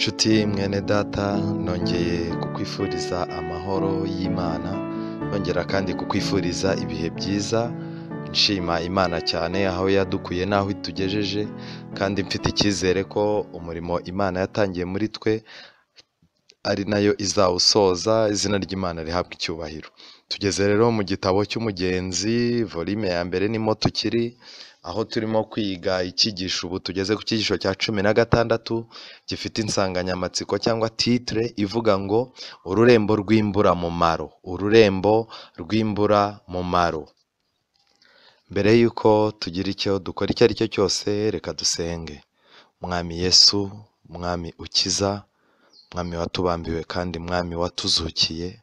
Nshuti mwene data, nongeye kukwifuriza amahoro y'Imana, nongera kandi kukwifuriza ibihe byiza. Nshima Imana cyane aho yadukuye n'aho itugejeje, kandi mfite icyizere ko umurimo Imana yatangiye muri twe ari nayo izawusoza. Izina ry'Imana rihabwa icyubahiro. Tugeze rero mu gitabo cy'Umugenzi, volume ya mbere nimo tukiri, aho turimo kwiga icyigisho. Ubu tugeze ku cyigisho cya 16 gifite insanganyamatsiko cyangwa titre ivuga ngo ururembo rw'imburamumaro. Ururembo rw'imburamumaro. Mbere y'uko tugira icyo dukora icyo ari cyo cyose, reka dusenge. Mwami Yesu, Mwami ukiza, Mwami watubambiwe kandi Mwami watuzukiye,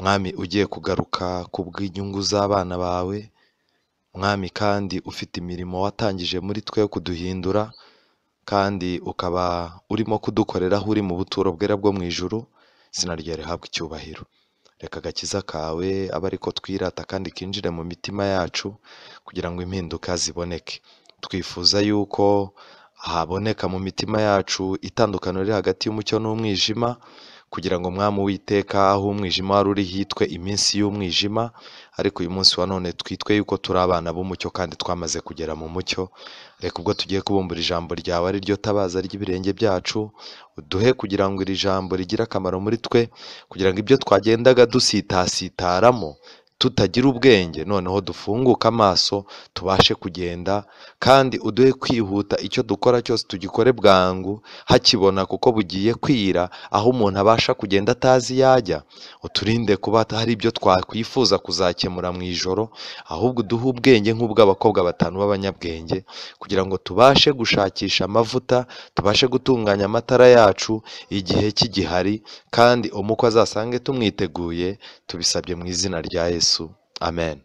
Mwami ugiye kugaruka ku bw'inyungu z'abana bawe, Mwami kandi ufite imirimo watangije muri twe yo kuduhindura, kandi ukaba urimo kudukorera aho uri mu buturo bwera bwo mu ijuru, izina ryawe rihabwe icyubahiro. Reka agakiza kawe abe ariko twirata kandi kinjire mu mitima yacu kugira ngo impinduka ziboneke. Twifuza yuko haboneka mu mitima yacu itandukaniro riri hagati y'umucyo n'umwijima, kugira ngo Mwami Uwiteka, aho umwijima wari uri hitwe iminsi y'umwijima, ariko uyu munsi wa none twitwe yuko turi abana b'umucyo kandi twamaze kugera mu mucyo. Reka ubwo tugiye kubumbura ijambo ryawe ari ryo tabaza ry'ibirenge byacu, uduhe kugira ngo iri jambo rigire akamaro muri twe, kugira ngo ibyo twagendaga dusitasitaramo tutagira ubwenge, noneho dufunguke amaso tubashe kugenda, kandi uduhe kwihuta, icyo dukora cyose tugikore bwangu hakibona, kuko bugiye kwira, aho umuntu abasha kugenda atazi yajya. Uturinde kuba hari ibyo twakwifuza kuzakemura mu ijoro, ahubwo uduhe ubwenge nk'ubw'abakobwa batanu b'abanyabwenge, kugira ngo tubashe gushakisha amavuta, tubashe gutunganya amatara yacu igihe kigihari, kandi umukwe azasange tumwiteguye. Tubisabye mu izina rya Yesu, amen.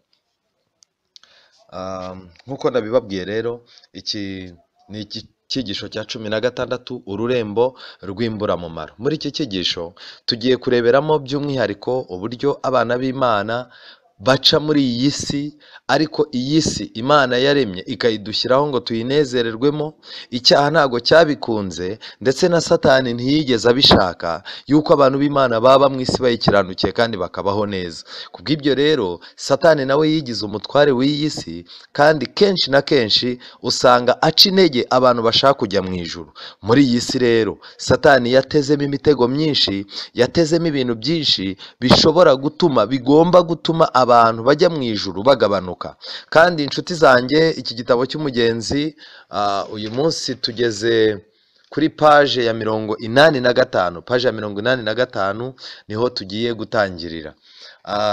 Nk'uko nabibabwiye rero, iki ni icyigisho cya 16, ururembo rw'imburamumaro. Muri iki cyigisho tugiye kureberamo by'umwihariko uburyo abana b'Imana baca muri iyi si, ariko iyi si Imana yaremye ikayidushyiraho ngo tuyinezererwemo. Icyaha ntago cyabikunze, ndetse na Satani ntiyigeze abishaka yuko abantu b'Imana baba mu isi bayikiranukiye kandi bakabaho neza. Kubw'ibyo rero Satani nawe yigize umutware w'iyi si, kandi kenshi na kenshi usanga aca intege abantu bashaka kujya mu ijuru. Muri iyi si rero Satani yatezemo imitego myinshi, yatezemo ibintu byinshi bishobora gutuma, bigomba gutuma abantu bajya mu ijuru bagabanuka. Kandi inshuti zanjye, iki gitabo cy'Umugenzi, uyu munsi tugeze kuri paje ya 85. Paje ya 85 niho tugiye gutangirira.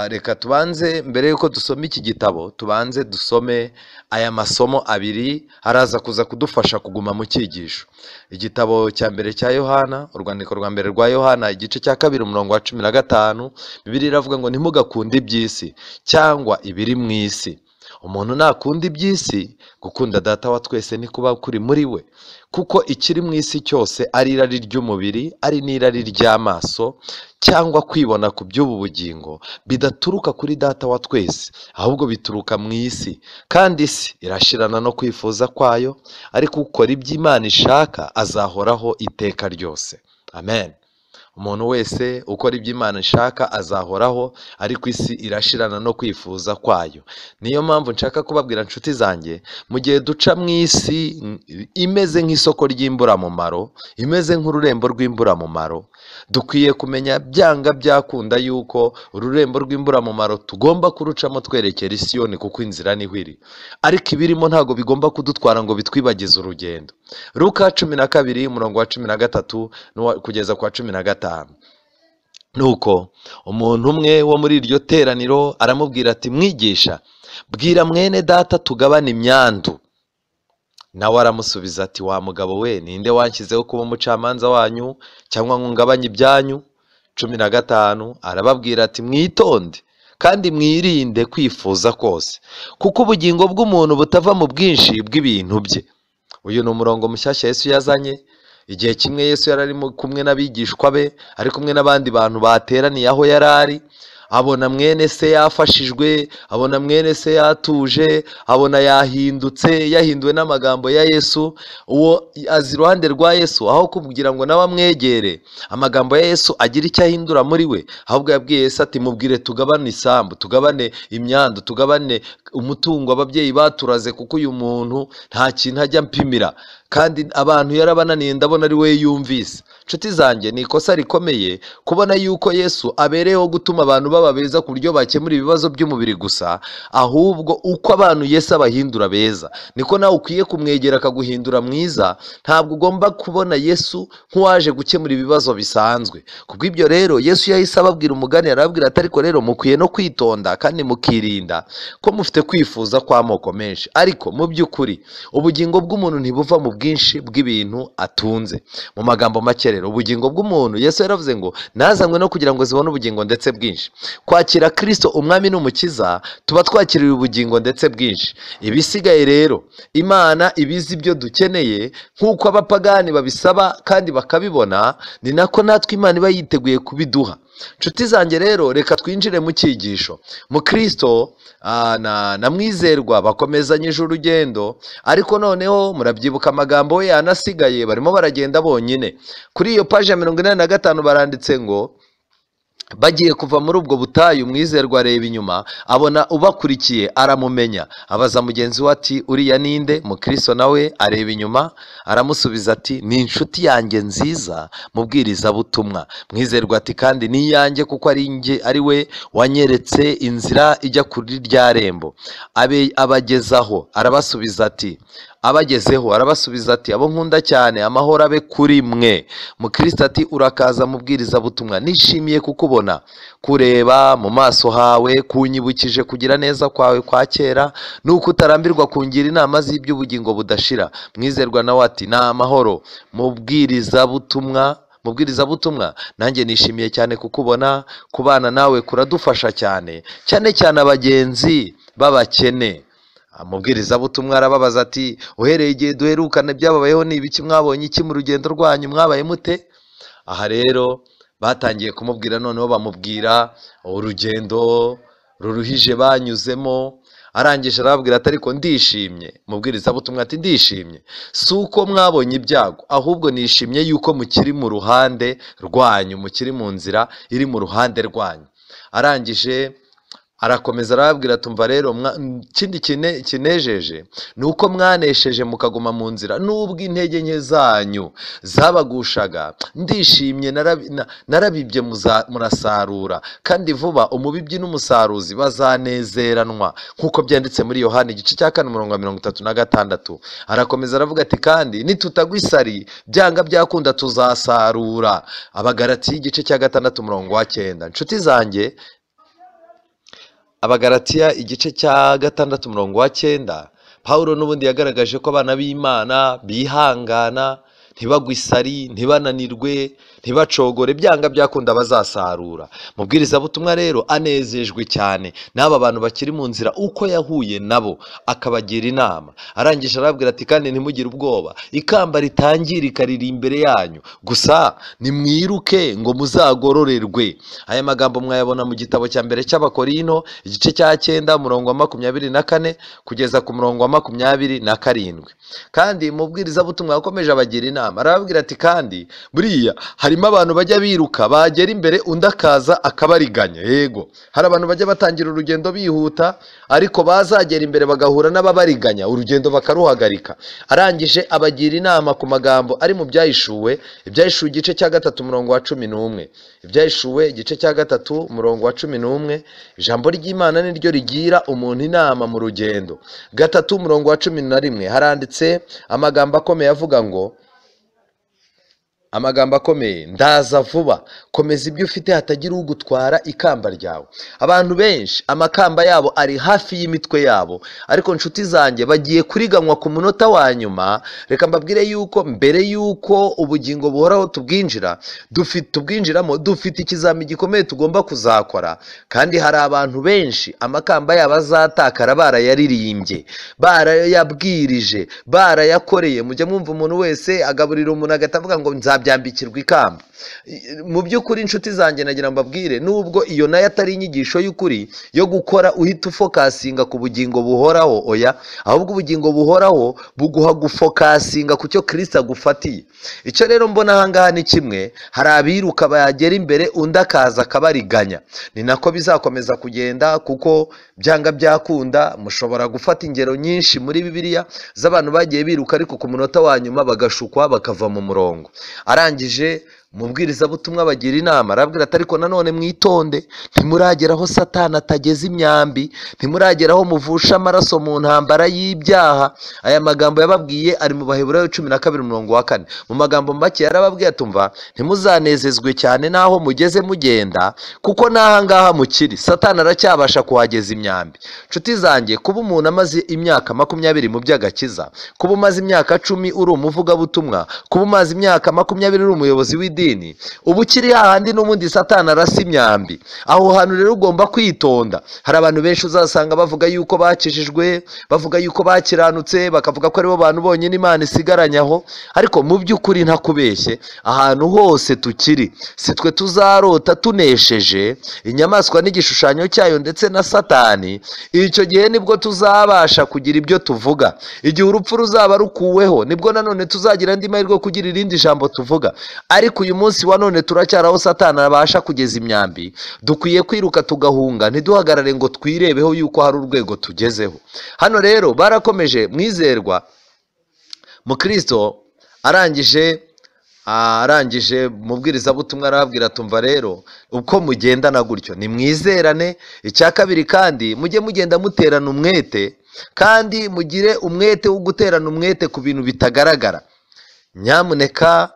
Reka tubanze, mbere yuko dusoma iki gitabo, tubanze dusome aya masomo abiri araza kuza kudufasha kuguma mu cyigisho. Igitabo cya mbere cya Yohana, urwandiko rwa mbere rwa Yohana, igice cya 2 umurongo wa 15, Bibiliya iravuga ngo ntimugakunde iby'isi cyangwa ibiri mu isi. Umuntu nakunda iby'isi, gukunda data wa twese ni kuba kuri muri we, kuko ikiri mu isi cyose ari irari ry'umubiri, ari n'irari ry'amaso, cyangwa kwibona ku by'ubu bugingo, bidaturuka kuri data wa twese, ahubwo bituruka mu isi. Kandi isi irashirana no kwifuza kwayo, ariko ukora iby'Imana ishaka azahoraho iteka ryose. Amen. Umuntu wese ukora iby'Imana ishaka azahoraho, ariko isi irashirana no kwifuza kwayo. Niyo mpamvu nshaka kubabwira nshuti zanjye, mu gihe duca mu isi imeze nk'isoko ry'imburamumaro, imeze nk'ururembo rw'imburamumaro, dukwiye kumenya byanga byakunda yuko ururembo rw'imburamumaro tugomba kurucamo twerekera Isiyoni, kuko inzira niho iri. Ariko ibirimo ntago bigomba kudutwara ngo bitwibagize urugendo. Luka 12 umurongo wa 13 kugeza kwa 15. Nuko umuntu umwe wo muri iryo teraniro aramubwira ati, mwigisha, bwira mwene data tugabane imyandu. Nawe aramusubiza ati, wa mugabo we, ninde wanshyizeho kuba umucamanza wanyu cyangwa ngo ngabanye ibyanyu? 15 arababwira ati, mwitonde kandi mwirinde kwifuza kose, kuko ubugingo bw'umuntu butava mu bwinshi bw'ibintu bye. Uyu ni umurongo mushyashya Yesu yazanye. Igihe kimwe Yesu yari arimo kumwe n'abigishwa be, ari kumwe n'abandi bantu bateraniye aho yari ari, abona mwene se yafashijwe, abona mwene se yatuje, abona yahindutse, yahinduwe n'amagambo ya Yesu. Uwo azi iruhande rwa Yesu, aho kugira ngo nawe amwegere amagambo ya Yesu agira icyo ahindura muri we, ahubwo yabwiye Yesu ati mubwire tugabane isambu, tugabane imyandu, tugabane umutungo ababyeyi baturaze, kuko uyu muntu nta kintu ajya mpimira, kandi abantu yarabananiye, ndabona ari we yumvise. Nshuti zanjye, ni ikosa rikomeye kubona yuko Yesu abereyeho gutuma abantu baba beza ku buryo bakemura ibibazo by'umubiri gusa, ahubwo uko abantu Yesu abahindura beza niko nawe ukwiye kumwegera akaguhindura mwiza. Ntabwo ugomba kubona Yesu nk'uwaje gukemura ibibazo bisanzwe. Kubw'ibyo rero Yesu yahise ababwira umugani, arababwira ati ariko rero mukwiye no kwitonda kandi mukirinda ko mufite kwifuza kw'amoko menshi, ariko mu by'ukuri ubugingo bw'umuntu ntibuva mu bwinshi bw'ibintu atunze. Mu magambo make rero, ubugingo bw'umuntu, Yesu yaravuze ngo nazanywe no kugira ngo zibone ubugingo ndetse bwinshi. Kwakira Kristo umwami n'umukiza, tuba twakiriye ubugingo ndetse bwinshi. Ibisigaye rero Imana ibizi ibyo dukeneye, nk'uko abapagani babisaba kandi bakabibona, ni nako natwe Imana iba yiteguye kubiduha. Nshuti zanjye rero, reka twinjire mu cyigisho. Mukristo na Mwizerwa bakomezanyije urugendo, ariko noneho murabyibuka amagambo we yanasigaye, barimo baragenda bonyine. Kuri iyo paji ya 85 baranditse ngo bagiye kuva muri ubwo butayu, Mwizerwa areba inyuma abona ubakurikiye aramumenya, abaza mugenzi we ati uriya ninde? Mukristo nawe areba inyuma aramusubiza ati ni inshuti yanjye nziza mubwirizabutumwa. Mwizerwa ati kandi ni iyanjye kuko ari njye, ari we wanyeretse inzira ijya kuri rya rembo. Abagezaho arabasubiza ati abagezeho arabasubiza ati abo nkunda cyane, amahoro abe kuri mwe. Mukristo ati urakaza mubwirizabutumwa, nishimiye kukubona, kureba mu maso hawe kunyibukije kugira neza kwawe kwa kera, nuko utarambirwa kungira inama z'iby'ubugingo budashira. Mwizerwa nawe ati ni amahoro mubwirizabutumwa, nanjye nishimiye cyane kukubona, kubana nawe kuradufasha cyane cyane cyane abagenzi b'abakene. Amubwirizabutumwa arababaza ati uhereye igihe duherukana byababayeho ni ibiki? Mwabonye iki mu rugendo rwanyu? Mwabaye mute? Aha rero batangiye kumubwira, noneho bamubwira urugendo ruruhije banyuzemo. Arangije arababwira ati ariko ndishimye. Mubwirizabutumwa ati ndishimye, si uko mwabonye ibyago, ahubwo nishimye yuko mukiri mu ruhande rwanyu, mukiri mu nzira iri mu ruhande rwanyu. Arangije arakomeza arababwira tumva rero ikindi kinejeje ni uko mwanesheje mukaguma mu nzira nubwo intege nke zanyu zabagushaga. Ndishimye narabibye murasarura, kandi vuba umubibyi n'umusaruzi bazanezeranwa, nk'uko byanditse muri Yohana igice cya 4 umurongo wa 36. Arakomeza aravuga ati kandi nitutagwa isari byanga byakunda tuzasarura. Abagalatiya igice cya 6 umurongo wa 9. Nshuti zanjye, Abagalatiya igice cya 6 umurongo wa 9, Paulo n'ubundi yagaragaje ko abana b'Imana bihangana, ntibagwe isari, ntibananirwe, ntibacogore, byanga byakunda bazasarura. Mubwirizabutumwa rero anezejwe cyane n'aba bantu bakiri mu nzira, uko yahuye nabo akabagira inama. Arangije arababwira ati kandi ntimugire ubwoba, ikamba ritangirika riri imbere yanyu, gusa nimwiruke ngo muzagororerwe. Aya magambo mwayabona mu gitabo cya mbere cy'Abakorino igice cya 9 umurongo wa 24 kugeza ku murongo wa 27. Kandi mubwirizabutumwa yakomeje abagira inama, arababwira ati kandi buriya harimo abantu bajya biruka bagera imbere undi akaza akabariganya. Yego, hari abantu bajya batangira urugendo bihuta, ariko bazagera imbere bagahura n'ababariganya, urugendo bakaruhagarika. Arangije abagira inama ku magambo ari mu Byahishuwe, Ibyahishuwe igice cya 3 umurongo wa 11. Ibyahishuwe igice cya 3 umurongo wa 11, ijambo ry'Imana niryo rigira umuntu inama mu rugendo. 3 umurongo wa 11 haranditse amagambo akomeye avuga ngo amagambo akomeye, ndaza vuba, komeza ibyo ufite hatagira ugutwara ikamba ryawe. Abantu benshi amakamba yabo ari hafi y'imitwe yabo, ariko nshuti zanjye bagiye kuriganwa ku munota wa nyuma. Reka mbabwire yuko mbere yuko ubugingo buhoraho tubwinjira, tubwinjiramo dufite ikizami gikomeye tugomba kuzakora. Kandi hari abantu benshi amakamba yabo azatakara barayaririmbye, barayabwirije, barayakoreye. Mujya mwumva umuntu wese agaburira umuntu agatavuga ngo Nzabyambikirwa ikamba. Mu by'ukuri inshuti zanjye, nagira ngo mbabwire, nubwo iyo nayo atari inyigisho y'ukuri yo gukora uhita ufocusinga ku bugingo buhoraho, oya, ahubwo ubugingo buhoraho buguha gufocusinga ku cyo Kirisito agufatiye. Icyo rero mbona ahangaha ni kimwe: hari abiruka bagera imbere, undi akaza akabariganya. Ni nako bizakomeza kugenda, kuko byanga byakunda mushobora gufata ingero nyinshi muri Bibiliya z'abantu bagiye biruka, ariko ku munota wa nyuma bagashukwa, bakava mu murongo. Arangije umubwirizabutumwa bagira inama, arabwira ati: "Ariko nanone mwitonde, ntimuragera aho Satani atageza imyambi, ntimuragera aho muvusha amaraso mu ntambara y'ibyaha." Aya magambo yababwiye ari mu Baheburayo 12 umurongo wa 4. Mu magambo make yarababwiye atumva: "Ntimuzanezezwe cyane n'aho mugeze mugenda, kuko n'aha ngaha mukiri Satani aracyabasha kuhageza imyambi." Nshuti zanjye, kuba umuntu amaze imyaka 20 mu by'agakiza, kuba umaze imyaka 10 uri umuvugabutumwa, kuba umaze imyaka 20 uri umuyobozi w'idini, uba ukiri hahandi n'ubundi Satani arasa imyambi. Aho hantu rero ugomba kwitonda. Hari abantu benshi uzasanga bavuga yuko bakijijwe, bavuga yuko bakiranutse, bakavuga ko aribo bantu bonyine Imana isigaranye aho, ariko mu by'ukuri ntakubeshye, ahantu hose tukiri si twe tuzarota tunesheje inyamaswa n'igishushanyo cyayo ndetse na Satani. Icyo gihe nibwo tuzabasha kugira ibyo tuvuga. Igihe urupfu ruzaba rukuweho, nibwo nanone tuzagira andi mahirwe yo kugira irindi jambo tuvuga. Ariko uyu munsi wa none turacyari aho Satani abasha kugeza imyambi. Dukwiye kwiruka tugahunga, ntiduhagarare ngo twirebeho yuko hari urwego tugezeho. Hano rero barakomeje. Mwizerwa Mukristo, arangije mubwirizabutumwa arababwira: "Tumva rero, uko mugendana gutyo nimwizerane. Icya kabiri kandi, mujye mugenda muterana umwete, kandi mugire umwete wo guterana umwete ku bintu bitagaragara. Nyamuneka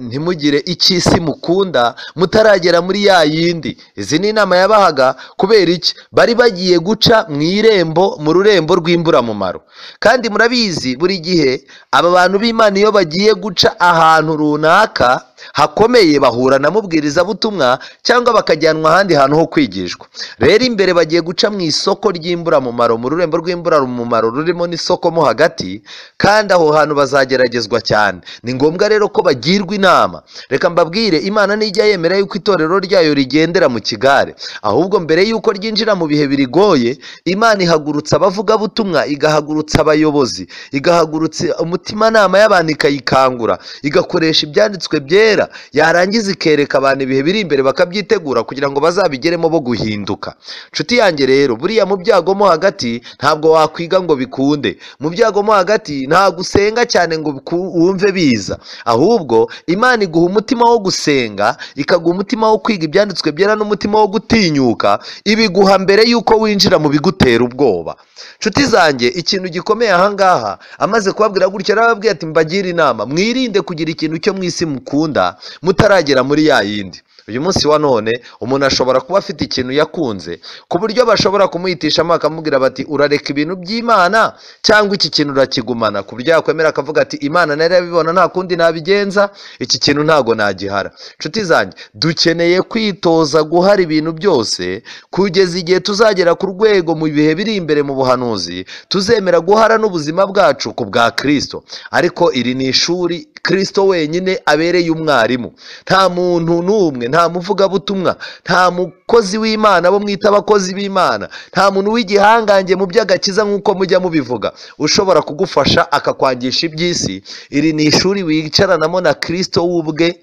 ntimugire icy'isi mukunda mutaragera muri ya yindi." Izi ni inama yabahaga. Kubera iki? Bari bagiye guca mu irembo, mu rurembo rw'imburamumaro. Kandi murabizi, buri gihe aba bantu b'Imana iyo bagiye guca ahantu runaka hakomeye, bahura na mubwirizabutumwa cyangwa bakajyanwa ahandi hantu ho kwigishwa. Rero imbere bagiye guca mu isoko ry'imburamumaro, mu rurembo rw'imburamumaro rurimo n'isoko mo hagati, kandi aho hantu bazageragezwa cyane. Ni ngombwa rero ko bagirwa inama. Reka mbabwire, Imana nijya yemera yuko itorero ryayo rigendera mu kigare, ahubwo mbere yuko ryinjira mu bihe birigoye, Imana ihagurutsa abavugabutumwa, igahagurutsa abayobozi, igahagurutsa umutimanama y'abantu, ikayikangura, igakoresha ibyanditswe byera, yarangiza ikereka abantu ibihe biri imbere, bakabyitegura kugira ngo bazabigeremo bo guhinduka. Nshuti yanjye rero, buriya mu byago mo hagati ntabwo wakwiga ngo bikunde. Mu byago mo hagati ntabwo usenga cyane ngo wumve biza, ahubwo Imana iguha umutima wo gusenga, ikaguha umutima wo kwiga ibyanditswe byera n'umutima wo gutinyuka. Ibiguha mbere y'uko winjira mu bigutera ubwoba. Nshuti zanjye, ikintu gikomeye ahangaha, amaze kubabwira gutya, arababwira ati: "Mbagire inama, mwirinde kugira ikintu cyo mu isi mukunda mutaragera muri ya yindi." Uyu munsi wa none umuntu ashobora kuba afite ikintu yakunze, ku buryo bashobora kumuhitishamo, bakamubwira bati: "Urareka ibintu by'Imana cyangwa iki kintu urakigumana?" Ku buryo yakwemera akavuga ati: "Imana narabibona, nta kundi nabigenza, iki kintu ntago nagihara." Nshuti zanjye, dukeneye kwitoza guhara ibintu byose kugeza igihe tuzagera ku rwego mu bihe biri imbere mu buhanuzi tuzemera guhara n'ubuzima bwacu ku bwa Kristo. Ariko iri ni ishuri Kristo wenyine abereye umwarimu. Nta muntu n'umwe, nta muvugabutumwa, nta mukozi w'Imana bo mwita abakozi b'Imana, nta muntu w'igihangange mu by'agakiza nk'uko mujya mubivuga, ushobora kugufasha akakwangisha iby'isi. Iri ni ishuri wicaranamo na Kristo w'ubwe.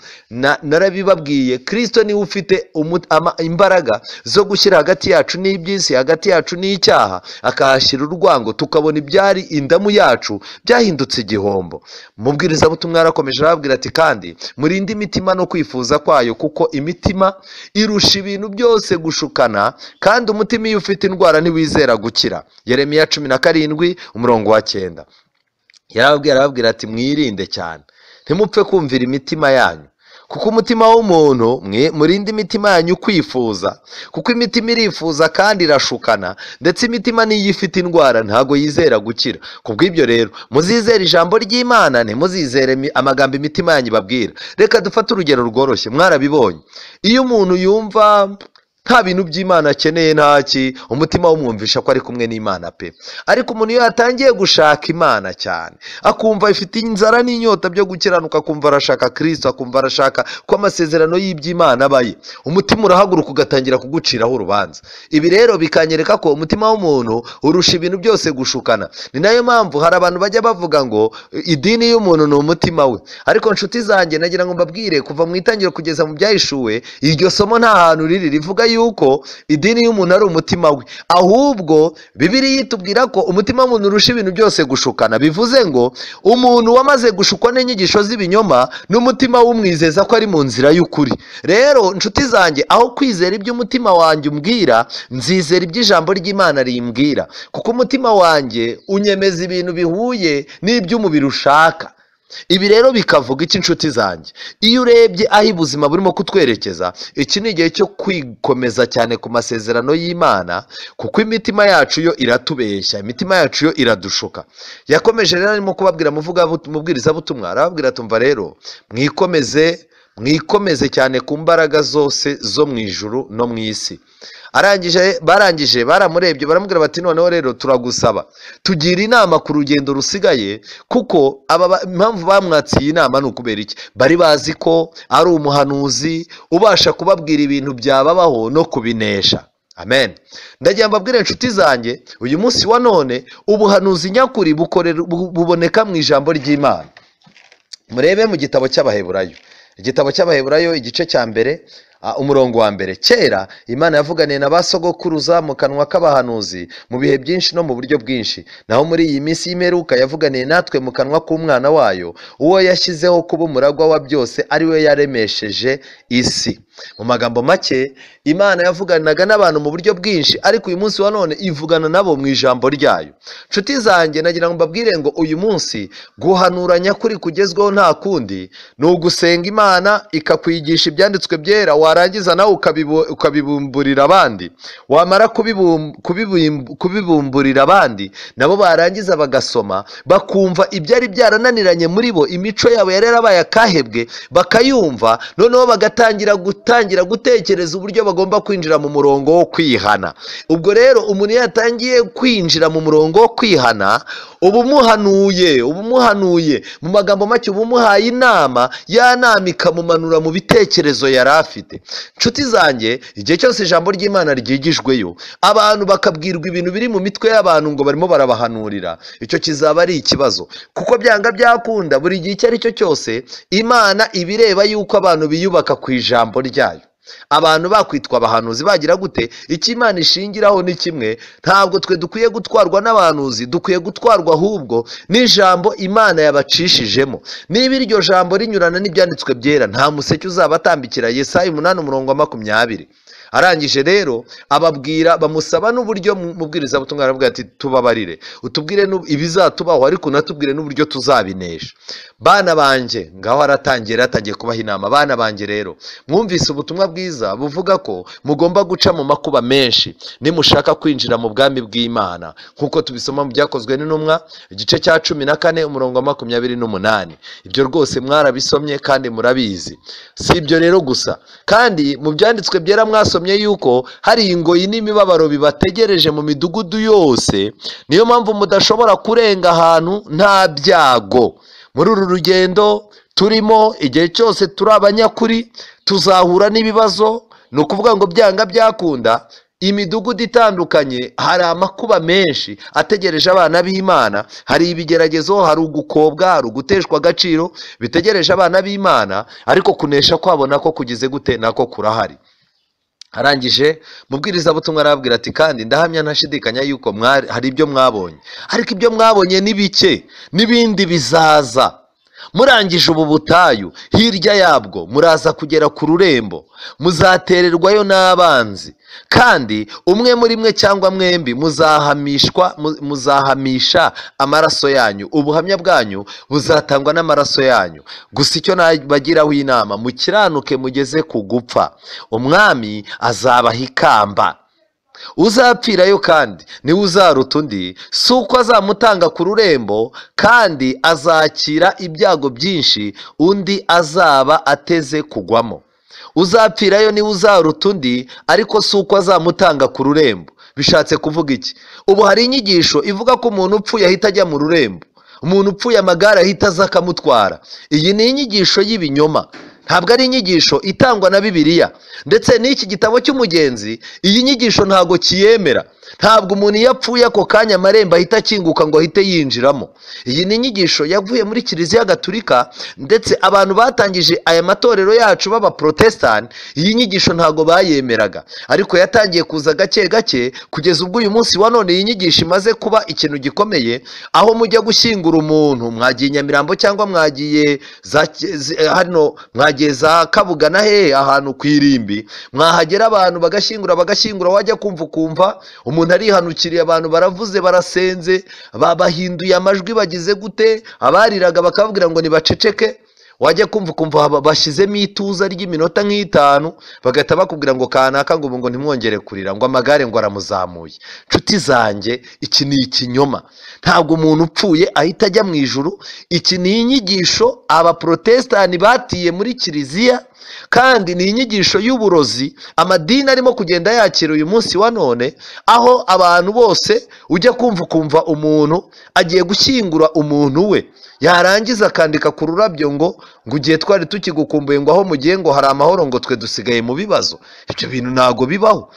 Narabibabwiye, Kristo niwe ufite imbaraga zo gushyira hagati yacu n'iby'isi, hagati yacu n'icyaha, akahashyira urwango, tukabona ibyari indamu yacu byahindutse igihombo. Mubwirizabutumwa yarakomeje arababwira ati: "Kandi murinde imitima no kwifuza kwayo, kuko imitima irusha ibintu byose gushukana, kandi umutima iyo ufite indwara ntiwizera gukira." Yeremiya 17 umurongo wa 9. Yarababwira, arababwira ati: "Mwirinde cyane, ntimupfe kumvira imitima yanyu, kuko umutima w'umuntu, murinde imitima yanyu kwifuza, kuko imitima irifuza kandi irashukana, ndetse imitima niyo ifite indwara ntago yizera gukira. Kubw'ibyo rero muzizere ijambo ry'Imana, ntimuzizere amagambo imitima yanyu ibabwira." Reka dufate urugero rworoshye. Mwarabibonye, iyo umuntu yumva Nta bintu by'Imana akeneye, ntaki, umutima wumwumvisha ko ari kumwe n'Imana pe. Ariko umuntu iyo yatangiye gushaka Imana cyane, akumva ifite inzara n'inyota byo gukiranuka, akumva arashaka Kristo, akumva arashaka ko amasezerano y'iby'Imana abaye, umutima urahaguruka ugatangira kuguciraho urubanza. Ibi rero bikanyereka ko umutima w'umuntu urusha ibintu byose gushukana. Ni nayo mpamvu hari abantu bajya bavuga ngo idini y'umuntu ni umutima we. Ariko nshuti zanjye, nagira ngo mbabwire, kuva mu itangiriro kugeza mu byahishuwe, iryo somo nta hantu riri rivuga yuko idini y'umuntu ari umutima we. Ahubwo Bibiliya itubwira ko umutima w'umuntu urusha ibintu byose gushukana. Bivuze ngo umuntu wamaze gushukwa n'inyigisho z'ibinyoma, n'umutima w'umwizeza ko ari mu nzira y'ukuri. Rero nshuti zanjye, aho kwizera ibyo umutima wanjye umbwira, nzizera ibyo ijambo ry'Imana rimbwira, kuko umutima wanjye unyemeza ibintu bihuye n'iby'umubiri ushaka. Ibi rero bikavuga iki, nshuti zanjye? Iyo urebye aho ubuzima burimo kutwerekeza, iki ni igihe cyo kwikomeza cyane ku masezerano y'Imana, kuko imitima yacu yo iratubeshya, imitima yacu yo iradushuka. Yakomeje rero arimo kubabwira mubwirizabutumwa, arababwira tumva rero mwikomeze, mwikomeze cyane ku mbaraga zose zo mu ijuru no mu isi. Arangije, barangije baramurebye baramubwira bati noneho rero turagusaba tugira inama ku rugendo rusigaye, kuko aba impamvu bamwatsiye inama ni ukubera iki? Bari bazi ko ari umuhanuzi ubasha kubabwira ibintu byababaho no kubinesha. Amen. Ndagira mbabwire inshuti zanjye, uyu munsi wa none ubuhanuzi nyakuri buboneka mu ijambo ry'Imana. Murebe mu gitabo cy'Abaheburayo, igitabo cy'Abaheburayo igice cya mbere, umurongo wa mbere. Kera Imana yavuganiye na ba sogokuruza mu kanwa k'abahanuzi mu bihe byinshi no mu buryo bwinshi, naho muri iyi minsi y'imperuka yavuganiye natwe mu kanwa k'umwana wayo, uwo yashyizeho kuba umuragwa wa byose, ari we yaremesheje isi. Mu magambo make, Imana yavuganaga n'abantu mu buryo bwinshi, ariko uyu munsi wa none ivugana nabo mu ijambo ryayo. Nshuti zanjye, nagira ngo mbabwire ngo uyu munsi guhanura nyakuri kugezweho nta kundi, ni ugusenga Imana ikakwigisha ibyanditswe byera, warangiza nawe ukabibumburira abandi, wamara kubibumburira abandi, nabo barangiza bagasoma bakumva ibyari byarananiranye muri bo, imico yabo yari yarabaye akahebwe, bakayumva, noneho bagatangira gutekereza uburyo bagomba kwinjira mu murongo wo kwihana. Ubwo rero umuntu yatangiye kwinjira mu murongo wo kwihana, uba umuhanuye, uba umuhanuye mu magambo make, uba umuhaye inama, ya nama ikamumanura mu bitekerezo yari afite. Nshuti zanjye, igihe cyose ijambo ry'Imana ryigijweyo, abantu bakabwirwa ibintu biri mu mitwe y'abantu ngo barimo barabahanurira, icyo kizaba ari ikibazo, kuko byanga byakunda buri gihe icyo ari cyo cyose Imana ibireba yuko abantu biyubaka ku ijambo ryayo. Abantu bakwitwa abahanuzi bagira gute? Icyo Imana ishingiraho ni kimwe. Ntabwo twe dukwiye gutwarwa n'abahanuzi, dukwiye gutwarwa ahubwo n'ijambo Imana yabacishijemo. Niba iryo jambo rinyurana n'ibyanditswe byera, nta museke uzabatambikira. Yesaya 8:20. Arangije rero ababwira, bamusaba n'uburyo mubwirizabutumwa, aravuga ati tubabarire, utubwire ibizatubaho, ariko unatubwire n'uburyo tuzabinesha. Bana banjye, ngaho aratangiye atangiye kubaha inama. Bana banjye rero, mwumvise ubutumwa bwiza buvuga ko mugomba guca mu makuba menshi nimushaka kwinjira mu bwami bw'Imana, nkuko tubisoma mu Byakozwe n'Intumwa igice cya 14 umurongo wa 28. Ibyo rwose mwarabisomye kandi murabizi. Si ibyo rero gusa, kandi mu byanditswe byera mwasomye yuko hari ingoyi n'imibabaro bibategereje mu midugudu yose. Niyo mpamvu mudashobora kurenga ahantu nta byago. Muri uru rugendo turimo, igihe cyose turi abanyakuri tuzahura n'ibibazo. Ni ukuvuga ngo byanga byakunda, imidugudu itandukanye hari amakuba menshi ategereje abana b'Imana. Hari ibigeragezo, hari ugukobwa, hari uguteshwa agaciro bitegereje abana b'Imana, ariko kunesha kwabo nako kugize gute? Nako kurahari. Arangije mubwirizabutumwa arababwira ati kandi ndahamya ntashidikanya yuko hari ibyo mwabonye, ariko ibyo mwabonye ni bike, n'ibindi bizaza. Murangije ubu butayu, hirya yabwo muraza kugera ku rurembo, muzatererwayo n'abanzi, kandi umwe muri mwe cyangwa mwembi muzahamisha amaraso yanyu, ubuhamya bwanyu buzatangwa n'amaraso yanyu. Gusa icyo nabagiraho inama, mukiranuke mugeze ku gupfa, umwami azabaha ikamba. Uzapfirayo kandi niwe uzaruta undi, si uko azamutanga ku rurembo, kandi azakira ibyago byinshi undi azaba ateze kugwamo. Uzapfirayo niwe uzaruta undi, ariko si uko azamutanga ku rurembo. Bishatse kuvuga iki? Ubu hari inyigisho ivuga ko umuntu upfuye ahita ajya mu rurembo, umuntu upfuye amagare ahita aza akamutwara. Iyi ni inyigisho y'ibinyoma, ntabwo ari inyigisho itangwa na Bibiliya. Ndetse n'iki gitabo cy'umugenzi iyi nyigisho ntabwo kiyemera. Ntabwo umuntu iyo apfuye ako kanya amarembo ahita akinguka ngo ahite yinjiramo. Iyi ni inyigisho yavuye muri Kiliziya Gatulika, ndetse abantu batangije aya matorero yacu b'abaprotestani iyi nyigisho ntabwo bayemeraga, ariko yatangiye kuza gake gake kugeza ubwo uyu munsi wa none iyi nyigisho imaze kuba ikintu gikomeye, aho mujya gushyingura umuntu mwagiye Nyamirambo cyangwa mwagiye hano mwagiye za Kabuga na hehe ahantu ku irimbi, mwahagera abantu bagashyingura bagashyingura, wajya kumva ukumva umuntu arihanukiriye, abantu baravuze barasenze, babahinduye amajwi bagize gute, abariraga bakababwira ngo nibaceceke, wajya kumva ukumva bashyizemo ituza ry'iminota nk'itanu, bagahita bakubwira ngo kanaka ngo ubu ngo ntimwongere kurira, ngo amagare ngo aramuzamuye. Nshuti zanjye, iki ni ikinyoma. Ntabwo umuntu upfuye ahita ajya mu ijuru. Iki ni inyigisho abaprotestani batiye muri Kiliziya, kandi ni inyigisho y'uburozi amadini arimo kugenda yakira uyu munsi wa none, aho abantu bose ujya kumva ukumva umuntu agiye gushyingura umuntu we, yarangiza akandika ku rurabyo ngo ugiye twari tukigukumbuye, ngo aho mugiye ngo hari amahoro, ngo twe dusigaye mu bibazo. Ibyo bintu ntabwo bibaho.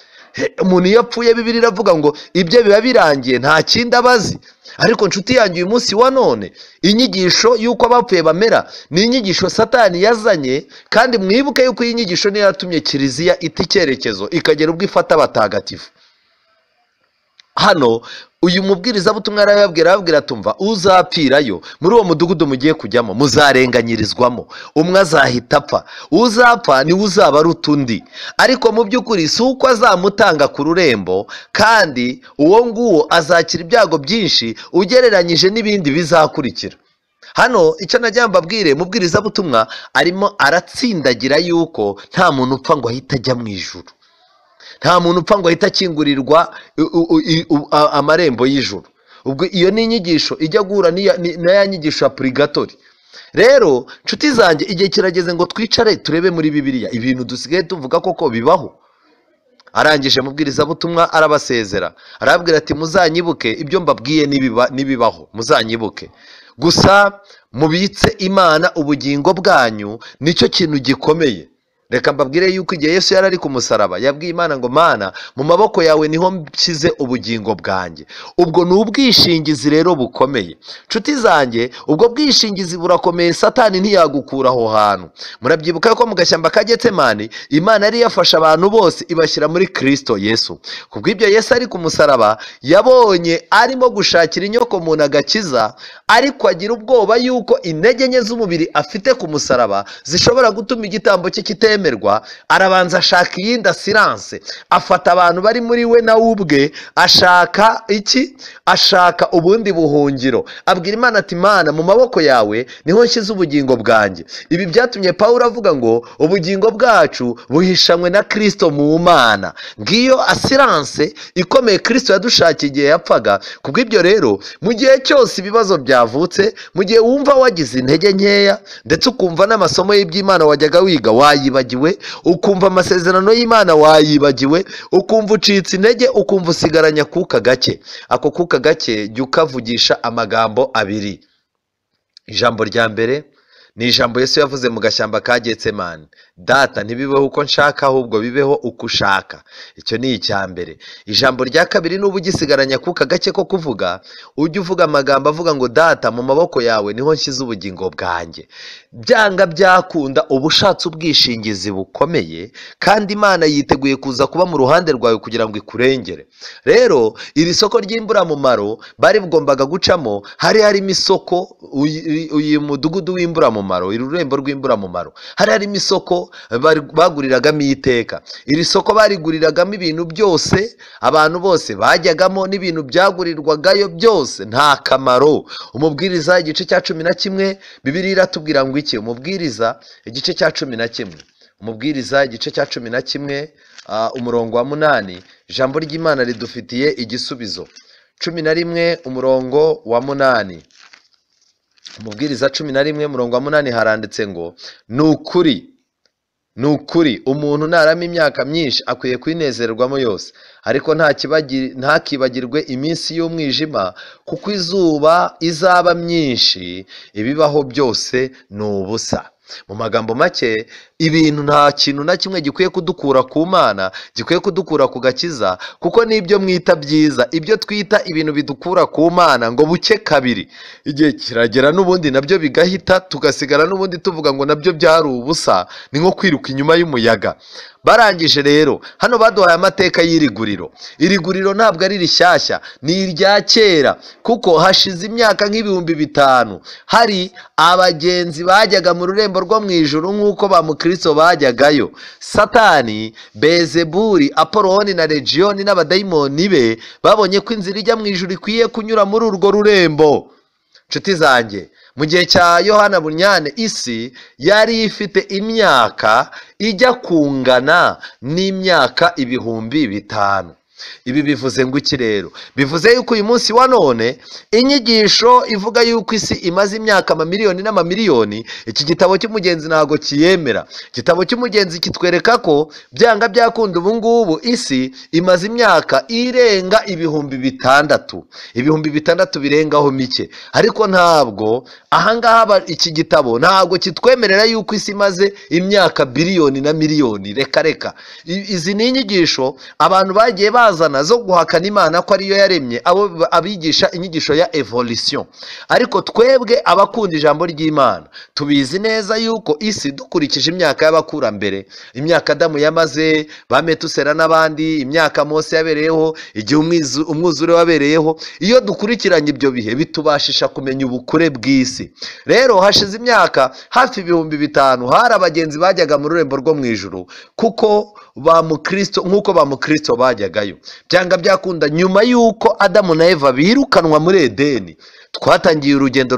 Umuntu iyo apfuye Bibiliya iravuga ngo ibyo biba birangiye nta kindi abazi. Ariko nshuti yanjye, uyu munsi wa none inyigisho y'uko abapfuye bamera ni inyigisho Satani yazanye, kandi mwibuke yuko iyi nyigisho niyo yatumye Kiliziya ita icyerekezo ikagera ubwo ifata abatagatifu. Hano uyu mubwirizabutumwa arababwira, arababwira tumva uzapfirayo muri uwo mudugudu mugiye kujyamo muzarenganyirizwamo, umwe azahita apfa, uzapfa niwe uzaba aruta undi, ariko mu by'ukuri si uko azamutanga ku rurembo, kandi uwo nguwo azakira ibyago byinshi ugereranyije n'ibindi bizakurikira. Hano icyo najya mbabwire, mubwirizabutumwa arimo aratsindagira yuko nta muntu upfa ngo ahite ajya mu ijuru, nta muntu upfa ngo ahite akingurirwa amarembo y'ijuru. Ubwo iyo ni inyigisho ijya guhura na ya nyigisho ya purigatori. Rero nshuti zanjye, igihe kirageze ngo twicare turebe muri Bibiliya ibintu dusigaye tuvuga koko bibaho. Arangije mubwirizabutumwa arabasezera, arababwira ati muzanyibuke ibyo mbabwiye nibibaho, muzanyibuke. Gusa mubitse Imana ubugingo bwanyu, nicyo kintu gikomeye. Reka mbabwire yuko igihe Yesu yari ari ku musaraba yabwiye Imana ngo Mana, mu maboko yawe niho nshyize ubugingo bwanjye. Ubwo ni ubwishingizi rero bukomeye. Nshuti zanjye, ubwo bwishingizi burakomeye, Satani ntiyagukura aho hantu. Murabyibuka ko mu gashyamba ka Getsemani Imana yari yafashe abantu bose ibashyira muri Kristo Yesu. Kubw'ibyo Yesu ari ku musaraba yabonye arimo gushakira inyoko muntu agakiza, ariko agira ubwoba yuko intege nke z'umubiri afite ku musaraba zishobora gutuma igitambo cye kitemerwa. Arabanza ashaka iyindi asiranse, afata abantu bari muri we nawe ubwe, ashaka iki? Ashaka ubundi buhungiro. Abwira Imana ati Mana, mu maboko yawe niho nshyize ubugingo bwanjye. Ibi byatumye Pawulo avuga ngo ubugingo bwacu buhishanywe na Kristo mu Mana. Ngiyo asiranse ikomeye Kristo yadushakiye igihe yapfaga. Kubw'ibyo rero, mu gihe cyose ibibazo byavutse, mu gihe wumva wagize intege nkeya, ndetse ukumva n'amasomo y'iby'Imana wajyaga wiga wayibagiwe, ukumva amasezerano y'Imana wayibagiwe, ukumva ucitse intege, ukumva usigaranya kuka gake, ako kuka gake jya ukavugisha amagambo abiri. Ijambo rya mbere ni ijambo Yesu yavuze mu gashyamba ka Getsemani, Data ntibibeho uko nshaka ahubwo bibeho uko ushaka. Icyo ni icya mbere. Ijambo rya kabiri, nuba ugisigaranya kuka gake ko kuvuga, ujye uvuga amagambo avuga ngo Data, mu maboko yawe niho nshyize ubugingo bwanjye. Byanga byakunda uba ushatse ubwishingizi bukomeye, kandi Imana yiteguye kuza kuba mu ruhande rwawe kugira ngo ikurengere. Rero iri soko ry'imburamumaro bari bugombaga gucamo, hari harimo isoko, uyu mudugudu w'imburamumaro, iri rurembo rw'imburamumaro, hari harimo isoko baguriragamo iteka. Iri soko bariguriragamo ibintu byose, abantu bose bajyagamo n'ibintu byagurirwagayo byose nta kamaro. Umubwiriza igice cya 11, Bibiliya iratubwira ngo iki? Umubwiriza igice cya 11, Umubwiriza igice cya 11, umurongo wa 8, ijambo ry'Imana ridufitiye igisubizo. 11 umurongo wa 8, Umubwiriza 11 umurongo wa 8 haranditse ngo ni ukuri Ni ukuri umuntu narama imyaka myinshi akwiye kwinezererwamo yose, ariko ntakibagirwe iminsi y'umwijima, kuko izuba izaba myinshi, ibibaho byose ni ubusa. Mu magambo make, ibintu nta kintu na kimwe gikwiye kudukura ku Mana, gikwiye kudukura ku gakiza, kuko n'ibyo mwita byiza, ibyo twita ibintu bidukura ku Mana ngo buke kabiri, igihe kiragera n'ubundi nabyo bigahita, tugasigara n'ubundi tuvuga ngo nabyo byari ubusa, ni nko kwiruka inyuma y'umuyaga. Barangije rero hano baduhaye amateka y'iri guriro. Iri guriro ntabwo ari rishyashya, ni irya kera, kuko hashize imyaka nk'ibihumbi 5000 hari abagenzi bajyaga mu rurembo rwo mu ijuru nk'uko ba mukristo bajyagayo. Satani, Bezeburi, Apoloni na Legiyoni n'abadayimoni be babonye ko inzira ijya mu ijuru ikwiye kunyura muri urwo rurembo. Nshuti zanjye, mu gihe cya Yohana Bunyane isi yari ifite imyaka ijya kungana n'imyaka 5000. Ibi bivuze ngo iki rero? Bivuze yuko uyu munsi wa none inyigisho ivuga yuko isi imaze imyaka amamiliyoni n'amamiliyoni, iki gitabo cy'umugenzi ntabwo kiyemera. Igitabo cy'umugenzi kitwereka ko byanga byakunda ubu ngubu isi imaze imyaka irenga 6000, 6000 birengaho mike. Ariko ntabwo ahangaha iki gitabo ntabwo kitwemerera yuko isi imaze imyaka biliyoni na miliyoni. Reka reka, izi ni inyigisho abantu bagiye bazana zo guhakana Imana ko ariyo yaremye, abo abigisha inyigisho ya evolution. Ariko twebwe abakunda ijambo ry'Imana tubizi neza yuko isi dukurikije imyaka y'abakurambere, imyaka Adamu yamaze, ba Metusera n'abandi, imyaka Mose yabereyeho, igihe umwuzure wabereyeho, iyo dukurikiranye ibyo bihe bitubashisha kumenya ubukure bw'isi. Rero hashize imyaka hafi 5000 hari abagenzi bajyaga mu rurembo rwo mu ijuru, kuko ba mukristo nk'uko ba mukristo bajyagayo. Byanga byakunda nyuma y'uko Adamu na Eva birukanwa muri Edeni, twatangiye urugendo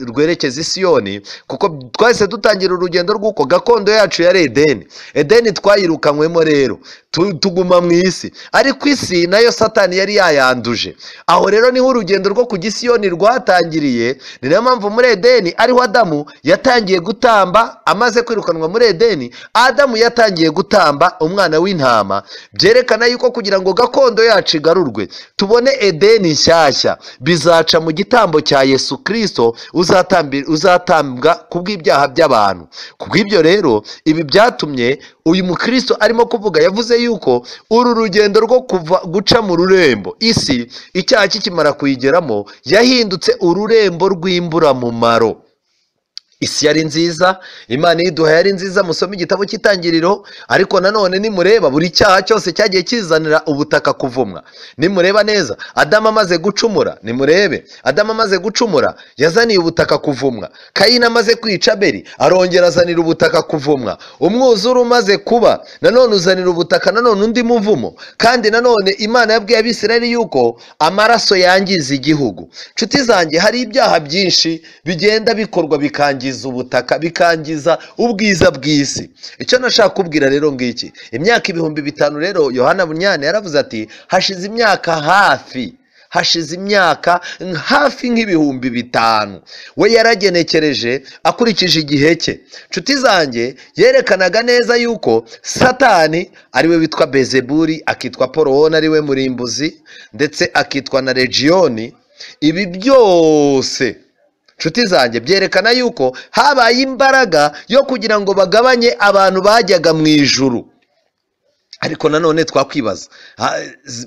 rwerekeza Isiyoni, kuko twahise dutangira urugendo rw'uko gakondo yacu yari Edeni. Edeni twayirukanywemo rero tuguma mu isi, ariko isi nayo Satani yari yayanduje. Aho rero niho urugendo rwo kujya Isiyoni rwatangiriye. Ni nayo mpamvu muri Edeni ariho Adamu yatangiye gutamba. Amaze kwirukanwa muri Edeni, Adamu yatangiye gutamba umwana w'intama, byerekana yuko kugira ngo gakondo yacu igarurwe tubone Edeni nshyashya, bizaca mu gitambo cya Yesu Kristo uzatambwa kubw'ibyaha by'abantu. Kubw'ibyo rero ibi byatumye uyu mukristo arimo kuvuga, yavuze yuko uru rugendo rwo kuva guca mu rurembo, isi icyaha kikimara kuyigeramo yahindutse ururembo rw'imburamumaro. Isi yari nziza, Imana iduha yari nziza, musome igitabo cy'Itangiriro. Ariko nanone nimureba buri cyaha cyose cyagiye kizanira ubutaka kuvumwa. Nimureba neza Adamu amaze gucumura, nimurebe Adamu amaze gucumura yazaniye ubutaka kuvumwa. Kayini amaze kwica Abeli arongera azanira ubutaka kuvumwa. Umwuzure umaze kuba nanone uzanira ubutaka nanone undi muvumo. Kandi nanone Imana yabwiye Abisirayeli yuko amaraso yangiza igihugu. Nshuti zanjye, hari ibyaha byinshi bigenda bikorwa bikangiza ubutaka, bikangiza ubwiza bw'isi. Icyo nashaka kubwira rero ngiki, imyaka 5000 rero Yohana Bunyane yaravuze ati hashize imyaka hafi, hashize imyaka hafi nk'ibihumbi 5000. We yaragenekereje akurikije igihe cye. Nshuti zanjye, yerekanaga neza yuko Satani ariwe witwa Bezeburi, akitwa Porowoni ariwe murimbuzi, ndetse akitwa na Legiyoni. Ibi byose nshuti zanjye byerekana yuko habaye imbaraga yo kugira ngo bagabanye abantu bajyaga mu ijuru. Ariko nanone twakwibaza,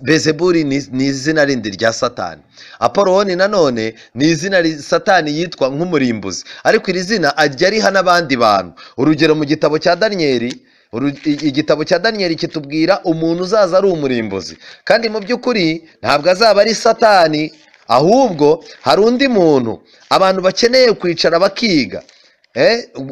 Bezeburi ni izina rindi rya Satani, Apoloni nanone ni izina Satani yitwa nk'umurimbuzi, ariko iri zina ajya ariha n'abandi bantu. Urugero mu gitabo cya Daniyeli, igitabo cya Daniyeli kitubwira umuntu uzaza ari umurimbuzi, kandi mu by'ukuri ntabwo azaba ari Satani, ahubwo hari undi muntu abantu bakeneye kwicara bakiga.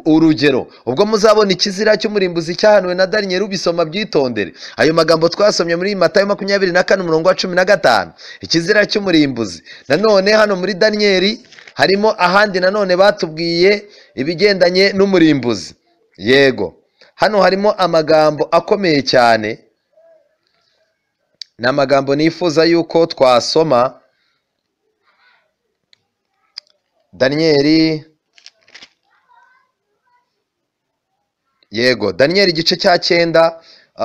Urugero ubwo muzabona ikizira cy'umurimbuzi cyahanuwe na Daniyeli, ubisoma byitondere. Ayo magambo twasomye muri Matayo 24 umurongo wa 15, ikizira cy'umurimbuzi. Nanone hano muri Daniyeli harimo ahandi nanone batubwiye ibigendanye n'umurimbuzi. Yego, hano harimo amagambo akomeye cyane, ni amagambo nifuza yuko twasoma. Daniyeli, Yego, Daniyeli igice cya 9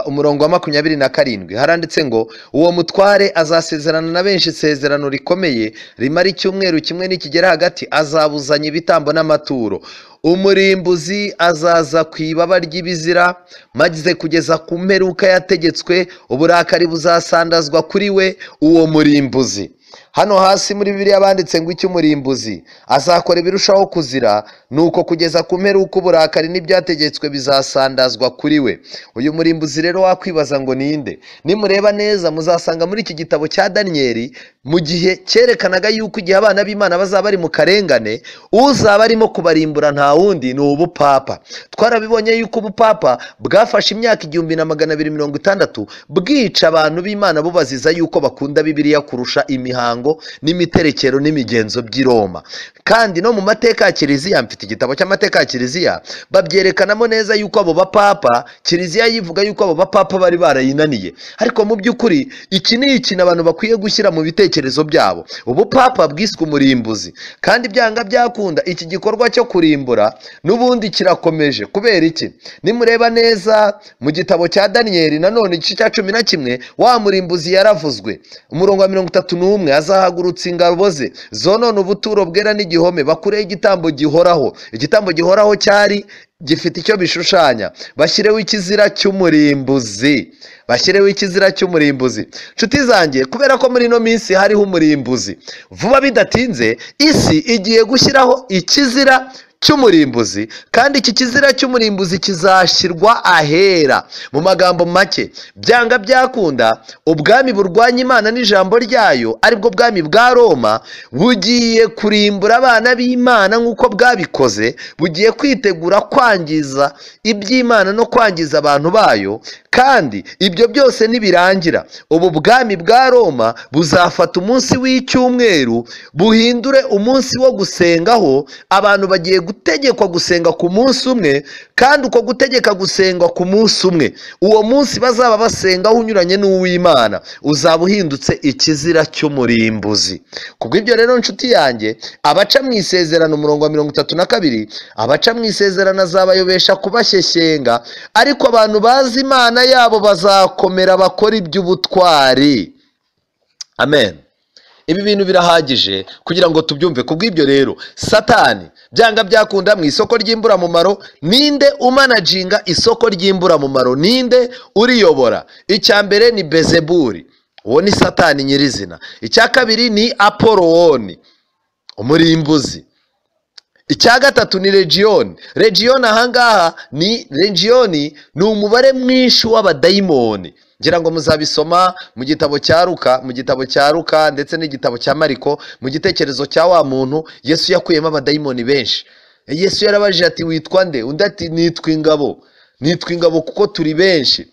umurongo wa 27 haranditse ngo uwo mutware azasezerana na benshi isezerano rikomeye rimara icyumweru kimwe, nikigera hagati azabuzanya ibitambo n'amaturo. Umurimbuzi azaza ku ibaba ry'ibizira, maze kugeza ku mperuka yategetswe uburakari buzasandazwa kuri we uwo murimbuzi. Hano hasi muri Bibiliya banditse ngo icyo umurimbuzi azakora ibirushaho kuzira, nuko kugeza ku mperuka uburakari n'ibyategetswe bizasandazwa kuri we. Uyu murimbuzi rero wakwibaza ngo ninde? Nimureba neza muzasanga muri iki gitabo cya Daniyeli, mu gihe cyerekanaga yuko igihe abana b'Imana bazaba bari mu karengane, uzaba arimo kubarimbura nta wundi ni ubupapa. Twarabibonye yuko ubupapa bwafashe imyaka 1260 bwica abantu b'Imana bubaziza yuko bakunda Bibiliya kurusha imihango n'imiterekero n'imigenzo by'i Roma. Kandi no mu mateka ya Kiliziya, mfite igitabo cy'amateka ya Kiliziya, babyerekanamo neza yuko abo bapapa, Kiliziya yivuga yuko abo bapapa bari barayinaniye. Ariko mu by'ukuri iki ni ikintu abantu bakwiye gushyira mu bitekerezo byabo. Ubupapa bwiswe umurimbuzi, kandi byanga byakunda iki gikorwa cyo kurimbura n'ubundi kirakomeje. Kubera iki? Nimureba neza mu gitabo cya Daniyeli nanone igice cya 11, wa murimbuzi yaravuzwe. Umurongo wa 31, azahagurutsa ingabo ze zonona ubuturo bwera n'igihome, bakureho igitambo gihoraho. Igitambo gihoraho cyari gifite icyo bishushanya, bashyireho ikizira cy'umurimbuzi, bashyireho ikizira cy'umurimbuzi. Nshuti zanjye, kubera ko muri ino minsi hariho umurimbuzi, vuba bidatinze isi igiye gushyiraho ikizira cy'umurimbuzi, kandi iki kizira cy'umurimbuzi kizashyirwa ahera. Mu magambo make, byanga byakunda ubwami burwanya Imana n'ijambo ryayo, aribwo bwami bwa Roma, bugiye kurimbura abana b'Imana nk'uko bwabikoze, bugiye kwitegura kwangiza iby'Imana no kwangiza abantu bayo. Kandi ibyo byose nibirangira, ubu bwami bwa Roma buzafata umunsi w'icyumweru buhindure umunsi wo gusengaho. Abantu bagiye gutegekwa gusenga ku munsi umwe, kandi uko gutegeka gusenga ku munsi umwe, uwo munsi bazaba basengaho unyuranye n'uw'Imana, uzaba uhindutse ikizira cy'umurimbuzi. Kubw'ibyo rero nshuti yanjye, abaca mu isezerano, umurongo wa 32, abaca mu isezerano azabayobesha kubashyeshyenga, ariko abantu bazi Imana yabo bazakomera bakora iby'ubutwari. Amen. Ibi bintu birahagije kugira ngo tubyumve. Kubw'ibyo rero, Satani byanga byakunda mu isoko ry'imburamumaro, ninde umanajinga isoko ry'imburamumaro? Ninde uriyobora? Icya mbere ni Bezebuli, uwo ni Satani nyirizina. Icya kabiri ni Apolowoni, umurimbuzi. Icya gatatu ni Legiyoni. Legiyoni ahangaha ni Legiyoni ni umubare mwinshi w'abadayimoni. Ngira ngo muzabisoma mu gitabo cya Luka, mu gitabo cya Luka ndetse n'igitabo cya Mariko, mu gitekerezo cya wa muntu Yesu yakuyemo abadayimoni benshi. Yesu yarabajije ati witwa nde? Undi ati nitwa ingabo. Nitwa ingabo kuko turi benshi.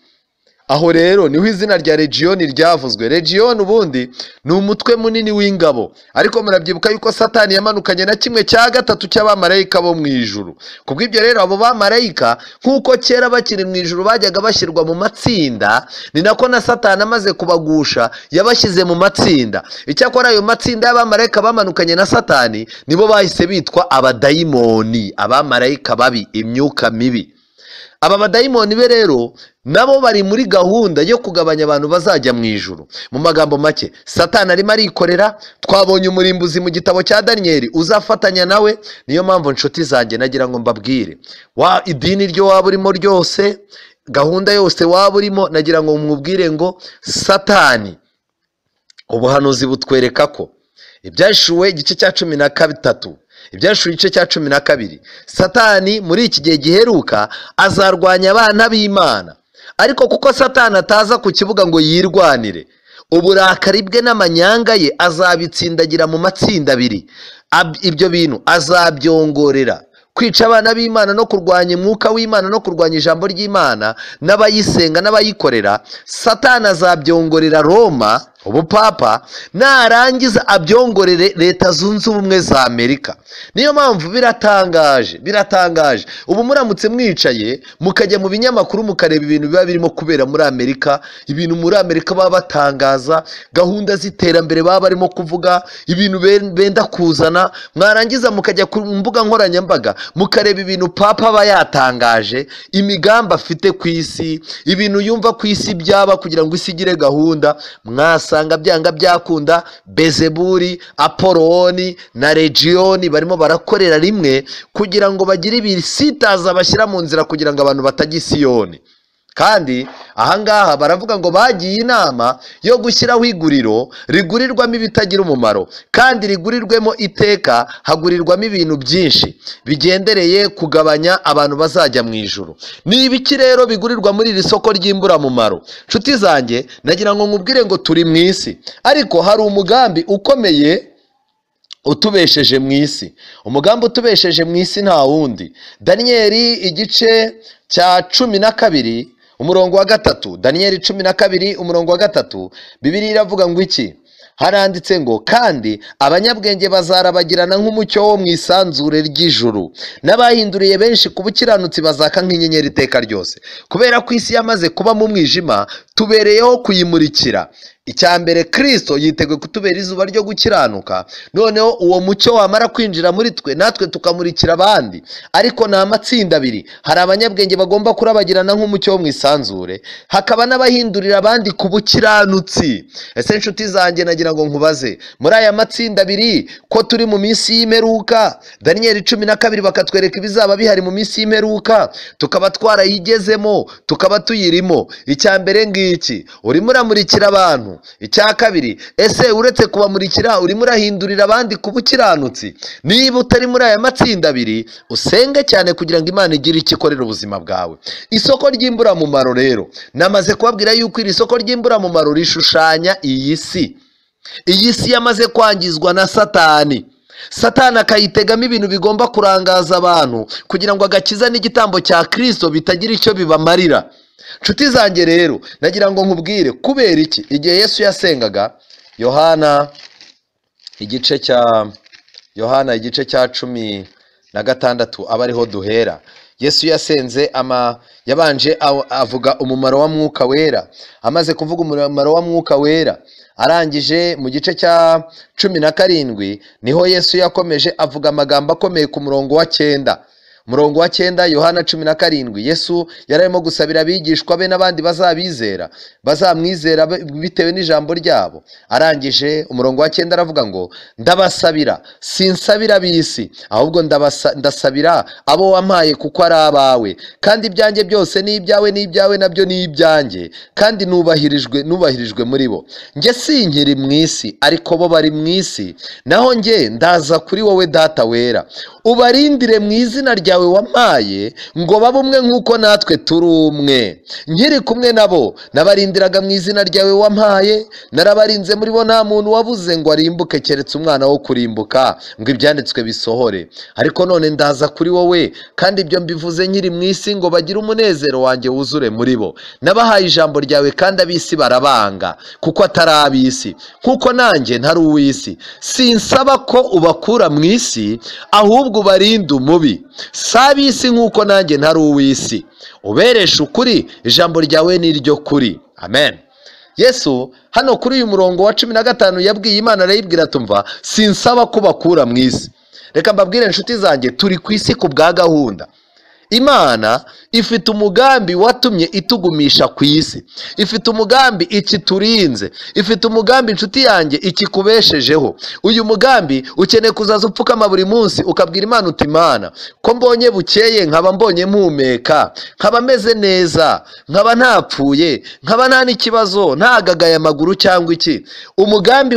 Aho rero niho izina rya Legiyoni ryavuzwe. Legiyoni ubundi ni umutwe munini w'ingabo, ariko murabyibuka yuko Satani yamanukanye na 1/3 cy'abamarayika bo mu ijuru. Kubw'ibyo rero abo bamarayika nk'uko kera bakiri mu ijuru bajyaga bashyirwa mu matsinda, ni nako na Satani amaze kubagusha yabashyize mu matsinda. Icyakora ayo matsinda y'abamarayika bamanukanye na Satani nibo bahise bitwa abadayimoni, abamarayika babi, imyuka mibi. Aba badayimoni be rero nabo bari muri gahunda yo kugabanya abantu bazajya mu ijuru. Mu magambo make, Satani arimo arikorera. Twabonye umurimbuzi mu gitabo cya Daniyeli uzafatanya nawe. Niyo mpamvu nshuti zanjye nagira ngo mbabwire, wa idini ryo waba urimo ryose, gahunda yose waba urimo, nagira ngo mubwire ngo Satani, ubuhanuzi butwereka ko ibyashuwe igice cya 13, ibyashuwe igice cya 12, Satani muri iki gihe giheruka azarwanya abana b'Imana. Ariko kuko Satani ataza ku kibuga ngo yirwanire, uburakari bwe n'amanyanga ye azabitsindagira mu matsinda abiri. Ibyo bintu azabyongorera kwica abana b'Imana no kurwanya umwuka w'Imana no kurwanya ijambo ry'Imana n'abayisenga n'abayikorera. Satani azabyongorera Roma, Ubupapa narangiza abyongorere Leta Zunze Ubumwe za Amerika. Niyo mpamvu biratangaje, biratangaje. Ubu muramutse mwicaye mukajya mu binyamakuru mukareba ibintu biba birimo kubera muri Amerika, ibintu muri Amerika baba batangaza, gahunda z'iterambere baba barimo kuvuga, ibintu benda kuzana, mwarangiza mukajya ku mbuga nkoranyambaga mukareba ibintu papa aba yatangaje, imigambi afite ku isi, ibintu yumva ku isi byaba kugira ngo isi igire gahunda, mwasanga byanga byakunda Bezeburi, Apoloni na Legiyoni barimo barakorera rimwe kugira ngo bagire ibisitaza bashyira mu nzira kugira ngo abantu batajya i Siyoni. Kandi ahangaha baravuga ngo bagiye inama yo gushyiraho iguriro rigurirwamo ibitagira umumaro, kandi rigurirwemo iteka, hagurirwamo ibintu byinshi bigendereye kugabanya abantu bazajya mu ijuru. Ni ibiki rero bigurirwa muri iri soko ry'imburamumaro? Nshuti zanjye, nagira ngo nkubwire ngo turi mu isi, ariko hari umugambi ukomeye utubesheje mu isi. Umugambi utubesheje mu isi nta wundi. Daniyeli igice cya 12 umurongo wa 3, Daniyeli 12 umurongo wa 3, Bibiliya iravuga ngo iki? Haranditse ngo kandi abanyabwenge bazarabagirana nk'umucyo wo mu isanzure ry'ijuru, n'abahinduriye benshi ku bukiranutsi bazaka nk'inyenyeri iteka ryose. Kubera ko isi yamaze kuba mu mwijima, tubereyeho kuyimurikira. Icya mbere, Kristo yiteguye kutubera izuba ryo gukiranuka, noneho uwo mucyo wamara kwinjira muri twe natwe tukamurikira abandi. Ariko ni amatsinda abiri, hari abanyabwenge bagomba kurabagirana nk'umucyo wo mu isanzure, hakaba n'abahindurira abandi ku bukiranutsi. Ese nshuti zanjye, nagira ngo nkubaze, muri aya matsinda abiri ko turi mu minsi y'imperuka, Daniyeli 12 bakatwereka ibizaba bihari mu minsi y'imperuka, tukaba twarayigezemo, tukaba tuyirimo. Icya mbere ngiki, urimo uramurikira abantu. Icya kabiri, ese uretse kubamurikira urimo urahindurira abandi ku bukiranutsi? Niba utari muri aya matsinda abiri, usenge cyane kugira ngo Imana igire icyo ikorera ubuzima bwawe. Isoko ry'imburamumaro rero, namaze kubabwira yuko iri soko ry'imburamumaro rishushanya iyi si. Iyi si yamaze kwangizwa na Satani. Satani akayitegamo ibintu bigomba kurangaza abantu kugira ngo agakiza n'igitambo cya Kristo bitagira icyo bibamarira. Nshuti zanjye rero, nagira ngo nkubwire kubera iki igihe Yesu yasengaga, Yohana igice cya Yohana igice cya 16 aba ariho duhera. Yesu yasenze yabanje avuga umumaro wa Mwuka Wera. Amaze kuvuga umumaro wa Mwuka Wera, arangije mu gice cya 17 niho Yesu yakomeje avuga amagambo akomeye ku murongo wa 9. Murongo wa 9, Yohana 17, Yesu yararimo gusabira abigishwa be n'abandi bazabizera, bazamwizera bitewe n'ijambo ryabo. Arangije umurongo wa 9 aravuga ngo ndabasabira, sinsabira ab'isi, ahubwo ndasabira abo wampaye kuko ari abawe, kandi ibyanjye byose ni ibyawe, n'ibyawe nabyo ni ibyanjye, kandi nubahirijwe muri bo. Njye sinkiri mu isi, ariko bo bari mu isi, naho njye ndaza kuri wowe Data wera, ubarindire mu izina ryawe wampaye, ngo babe umwe nk'uko natwe turi umwe. Nkiri kumwe nabo nabarindiraga mu izina ryawe wampaye, narabarinze muri bo, nta muntu wabuze ngo arimbuke keretse umwana wo kurimbuka, ngo ibyanditswe bisohore. Ariko none ndaza kuri wowe, kandi ibyo mbivuze nkiri mu isi, ngo bagire umunezero wanjye wuzure muri bo. Nabahaye ijambo ryawe, kandi ab'isi barabanga, kuko atari ab'isi, kuko nanjye ntari uw'isi. Sinsaba ko ubakura mu isi, ahubwo ubarinde umubi. Si ab'isi nk'uko nanjye ntari uw'isi. Uberesha ukuri, ijambo ryawe ni iryo kuri. Amen. Yesu hano kuri uyu murongo wa 15 yabwiye Imana, arayibwira tumva, sinsaba ko bakura mu isi. Reka mbabwire inshuti zanjye, turi ku isi ku bwa gahunda. Imana ifite umugambi watumye itugumisha ku isi, ifite umugambi ikiturinze, ifite umugambi inshuti yanjye ikikubeshejeho. Uyu mugambi ukeneye kuzaza upfukama buri munsi ukabwira Imana uti Imana, ko mbonye bukeye, nkaba mbonye mpumeka, nkaba meze neza, nkaba ntapfuye, nkaba nta n'ikibazo, ntagagaye amaguru cyangwa iki, umugambi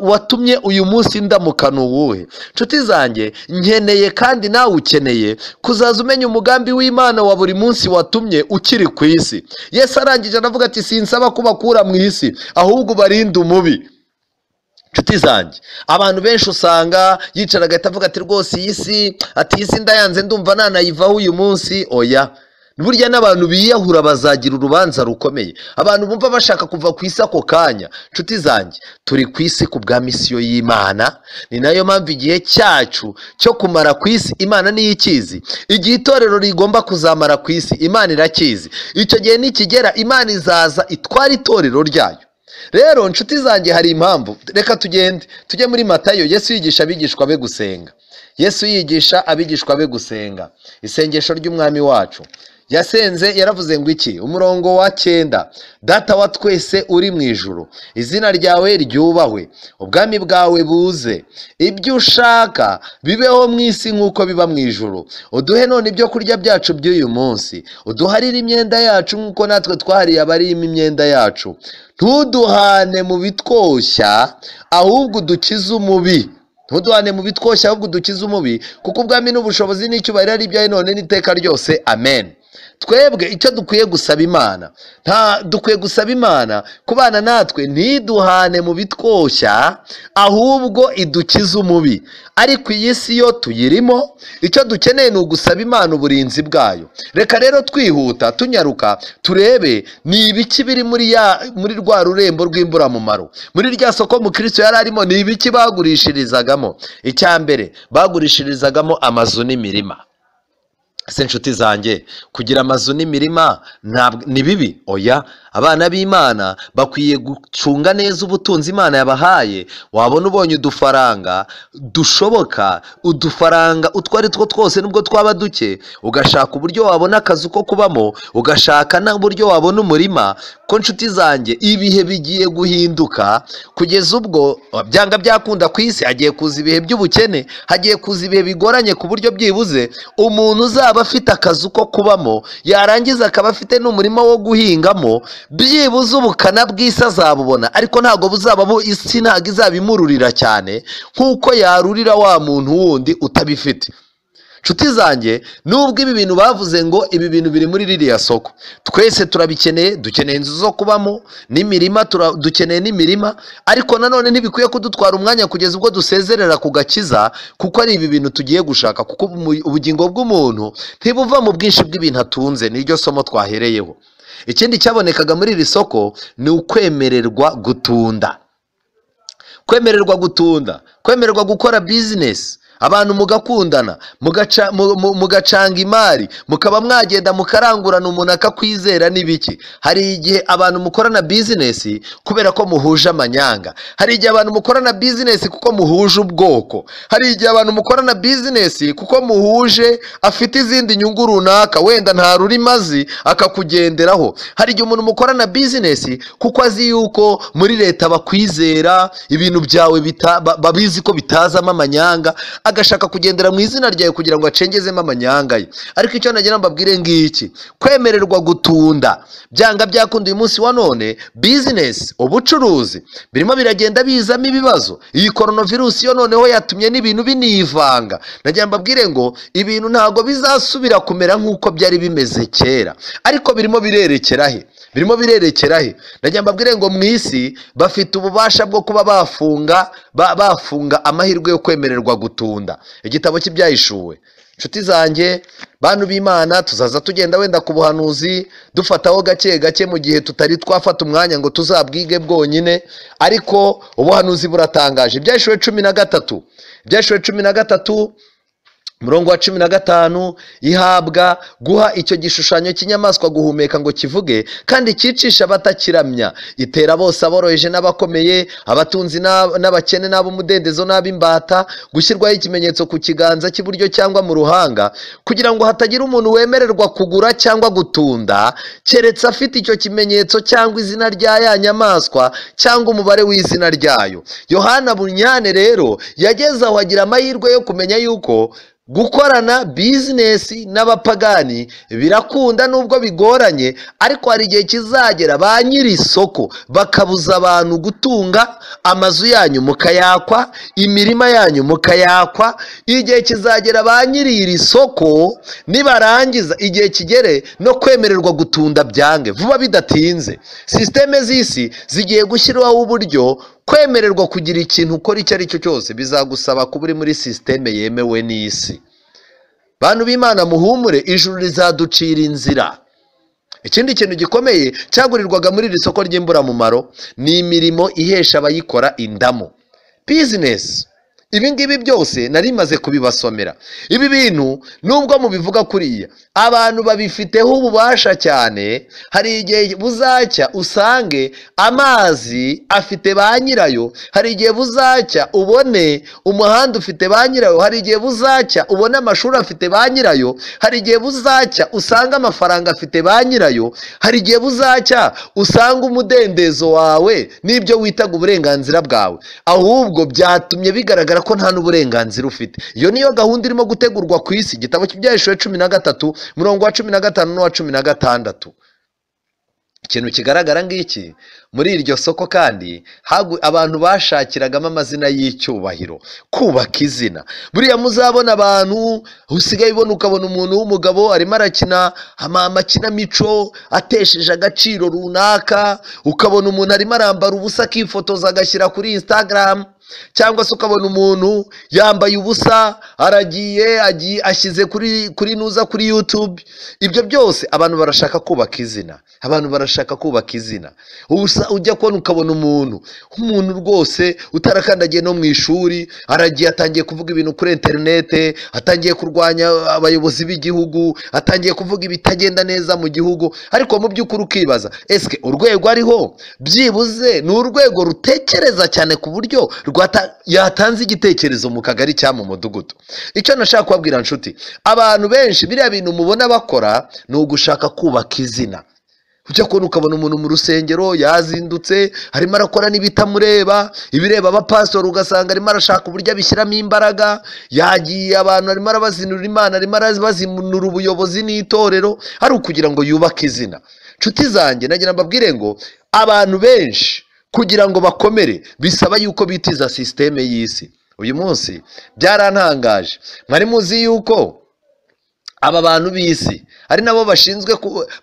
watumye uyu munsi ndamukana uwuhe? Nshuti zanjye, nkeneye kandi nawe ukeneye kuzaza umenya umugambi w'Imana wa buri munsi watumye ukiri ku isi. Yesu arangije aravuga ati sinsaba kubakura mu isi, ahubwo ubarinde umubi. Nshuti zanjye, abantu benshi usanga yicara agahita avuga ati rwose iyi si, ati iyi si ndayanze, ndumva nanayivaho uyu munsi. Oya, Burya n'abantu biyahura bazagira urubanza rukomeye. Abantu bumva bashaka kuva ku isi ako kanya. Nshuti zanjye, turi ku isi ku bwa misiyo y'Imana. Ni nayo mpamvu igihe cyacu cyo kumara ku isi Imana niyo ikizi. Igihe itorero rigomba kuzamara ku isi Imana irakizi. Icyo gihe nikigera Imana izaza itwara itorero ryayo. Rero nshuti zanjye, hari impamvu. Reka tugende tujye muri Matayo. Yesu yigisha abigishwa be gusenga. Yesu yigisha abigishwa be gusenga isengesho ry'umwami wacu. Yasenze yaravuze ngo iki? Umurongo wa 9: Data wa twese uri mu ijuru, izina ryawe ryubahwe, ubwami bwawe buze, ibyo ushaka bibeho mu isi nk'uko biba mu ijuru. Uduhe none ibyo kurya byacu by'uyu munsi, uduharire imyenda yacu nk'uko natwe twahariye abarimo imyenda yacu. Ntuduhane mu bitwoshya, ahubwo udukize umubi. Ntuduhane mu bitwoshya, ahubwo udukize umubi, kuko ubwami n'ubushobozi n'icyubahiro ari ibyawe none n'iteka ryose. Amen. Twebwe icyo dukwiye gusaba Imana, dukwiye gusaba Imana kubana natwe, ntiduhane mu bitwoshya, ahubwo idukize umubi. Ariko iyi si yo tuyirimo, icyo dukeneye ni ugusaba Imana uburinzi bwayo. Reka rero twihuta tunyaruka turebe ni ibiki biri muri rwa rurembo rw'imburamumaro, muri rya soko mukristo yari arimo. Ni ibiki bagurishirizagamo? Icya mbere, bagurishirizagamo amazu n'imirima. Se nshuti zanjye, kugira amazu n'imirima ni bibi? Oya. Abana b'Imana bakwiye gucunga neza ubutunzi Imana yabahaye. Wabona ubonye udufaranga dushoboka, udufaranga utwo ari two twose nubwo twaba duke, ugashaka uburyo wabona akazu ko kubamo, ugashaka n'uburyo wabona umurima. Ko nshuti zanjye, ibihe bigiye guhinduka kugeza ubwo byanga byakunda ku isi hagiye kuza ibihe by'ubukene, hagiye kuza ibihe bigoranye, ku buryo byibuze umuntu uzaba afite akazu ko kubamo yarangiza akaba afite n'umurima wo guhingamo, byibuze ubukana bw'isi azabubona, ariko ntabwo buzaba isi ntabwo izabimururira cyane nk'uko yarurira wa muntu wundi utabifite. Nshuti zanjye, nubwo ibi bintu bavuze ngo ibi bintu biri muri ririya soko, twese turabikeneye, dukeneye inzu zo kubamo n'imirima, dukeneye n'imirima, ariko nanone ntibikwiye kudutwara umwanya kugeza ubwo dusezerera ku gakiza, kuko ari ibi bintu tugiye gushaka. Kuko ubugingo bw'umuntu ntibuva mu bwinshi bw'ibintu atunze. Niryo somo twahereyeho. Ikindi cyabonekaga muri iri soko ni ukwemererwa gutunda. Kwemererwa gutunda, kwemererwa gukora bizinesi, abantu mugakundana, mugacanga imari, mukaba mwagenda mukarangurana, umuntu akakwizera n'ibiki. Hari igihe abantu mukorana bizinesi kubera ko muhuje amanyanga. Hari igihe abantu mukorana bizinesi kuko muhuje ubwoko. Hari igihe abantu mukorana bizinesi kuko muhuje afite izindi nyungu runaka, wenda nta rurimi azi akakugenderaho. Hari igihe umuntu mukorana bizinesi kuko azi yuko muri leta bakwizera, ibintu byawe babizi ko bitazamo amanyanga, agashaka kugendera mu izina ryawe kugira ngo acengezemo amanyanga ye. Ariko icyo nagira mbabwire ngiki: kwemererwa gutunda byanga byakunda uyu munsi wa none, business, ubucuruzi birimo biragenda bizamo ibibazo. Iyi coronavirus yo noneho yatumye n'ibintu binivanga. Nagira mbabwire ngo ibintu ntago bizasubira kumera nk'uko byari bimeze kera. Ariko birimo birerekera he? Birimo birerekera he? Nagira mbabwire ngo mu isi bafite ububasha bwo kuba bafunga amahirwe yo kwemererwa gutunda. Igitabo cy'Ibyahishuwe. Nshuti zanjye, bantu b'Imana, tuzaza tugenda wenda ku buhanuzi dufataho gake gake mu gihe tutari twafata umwanya ngo tuzabwige bwonyine, ariko ubuhanuzi buratangaje. Ibyahishuwe 13, Ibyahishuwe 13 umurongo wa 15, ihabwa guha icyo gishushanyo cy'inyamaswa guhumeka ngo kivuge, kandi cyicisha abatakiramya. Itera bose aboroheje n'abakomeye, abatunzi n'abakene, n'ab'umudendezo n'ab'imbata, gushyirwaho ikimenyetso ku kiganza cy'iburyo cyangwa mu ruhanga, kugira ngo hatagira umuntu wemererwa kugura cyangwa gutunda keretse afite icyo kimenyetso cyangwa izina rya ya nyamaswa cyangwa umubare w'izina ryayo. Yohana Bunyane rero yageze aho agira amahirwe yo kumenya yuko gukorana bizinesi n'abapagani birakunda nubwo bigoranye, ariko hari igihe kizagera ba nyiri isoko bakabuza abantu gutunga amazu yanyu mukayakwa, imirima yanyu mukayakwa. Igihe kizagera ba nyiri iri soko nibarangiza, igihe kigere no kwemererwa gutunda byange vuba bidatinze. Sisiteme z'isi zigiye gushyirwaho uburyo kwemererwa kugira ikintu ukora icyo ari cyo cyose bizagusaba kuba uri muri sisiteme yemewe n'isi. Bantu b'Imana muhumure, ijuru rizaducira inzira. Ikindi kintu gikomeye cyagurirwaga muri iri soko ry'imburamumaro ni imirimo ihesha abayikora indamu, bizinesi. Ibi ngibi byose nari maze kubibasomera. Ibi bintu nubwo mubivuga kuriya, abantu babifiteho ububasha cyane. Hari igihe buzacya usange amazi afite ba nyirayo, hari igihe buzacya ubone umuhanda ufite ba nyirayo, hari igihe buzacya ubone amashuri afite ba nyirayo, hari igihe buzacya usange amafaranga afite ba nyirayo, hari igihe buzacya usanga umudendezo wawe n'ibyo witaga uburenganzira bwawe ahubwo byatumye bigaragara ko nta n'uburenganzira ufite. Iyo niyo gahunda irimo gutegurwa ku isi. Igitabo cy'Ibyahishuwe 13 umurongo wa 15 n'uwa 16. Ikintu kigaragara ngiki muri iryo soko kandi abantu bashakiragamo amazina y'icyubahiro, kubaka izina. Buriya muzabona abantu usigaye ubona, ukabona umuntu w'umugabo arimo arakina amakinamico atesheje agaciro runaka, ukabona umuntu arimo arambara ubusa akifotoza agashyira kuri Instagram, cyangwa se ukabona umuntu yambaye ubusa aragiye ashyize kuri nuza kuri YouTube. Ibyo byose abantu barashaka kubaka izina, abantu barashaka kubaka izina. Ujya kubona ukabona umuntu rwose utarakandagiye no mu ishuri aragiye atangiye kuvuga ibintu kuri interinete, atangiye kurwanya abayobozi b'igihugu, atangiye kuvuga ibitagenda neza mu gihugu. Ariko mu by'ukuri ukibaza, eske urwego ariho byibuze ni urwego rutekereza cyane ku buryo yatanze igitekerezo mu kagari cyangwa mu mudugudu? Icyo nashaka kubabwira nshuti, abantu benshi biriya bintu mubona bakora ni ugushaka kubaka izina. Ujya kubona ukabona umuntu mu rusengero yazindutse arimo arakora n'ibitamureba, ibireba abapasitori ugasanga arimo arashaka uburyo abishyiramo imbaraga, yagiye abantu arimo arabazinura Imana, arimo arabazinura ubuyobozi n'itorero, ari ukugira ngo yubake izina. Nshuti zanjye, nagira mbabwire ngo abantu benshi kugira ngo bakomere bisaba yuko bitiza sisiteme y'isi. Uyu munsi byarantangaje, mwari muzi yuko aba bantu b'isi ari nabo bashinzwe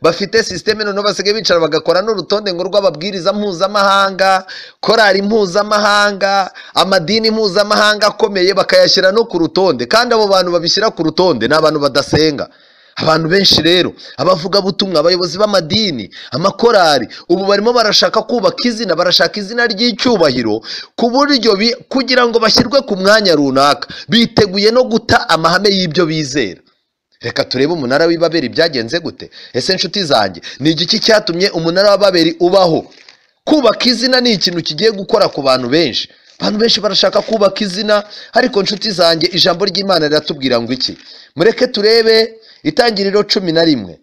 bafite sisiteme, noneho basigaye bicara bagakora n'urutonde ngo rw'ababwiriza mpuzamahanga, korali mpuzamahanga, amadini mpuzamahanga akomeye, bakayashyira no ku rutonde. Kandi abo bantu babishyira ku rutonde ni abantu badasenga. Abantu benshi rero, abavugabutumwa, abayobozi b'amadini, amakorali, ubu barimo barashaka kubaka izina, barashaka izina ry'icyubahiro ku buryo kugira ngo bashyirwe ku mwanya runaka, biteguye no guta amahame y'ibyo bizera. Reka turebe umunara w'i Babeli byagenze gute. Ese nshuti zanjye, ni igiki cyatumye umunara wa Babeli ubaho? Kubaka izina ni ikintu kigiye gukora ku bantu benshi. Abantu benshi barashaka kubaka izina, ariko nshuti zanjye ijambo ry'Imana riratubwira ngo iki? Mureke turebe Itangiriro 11.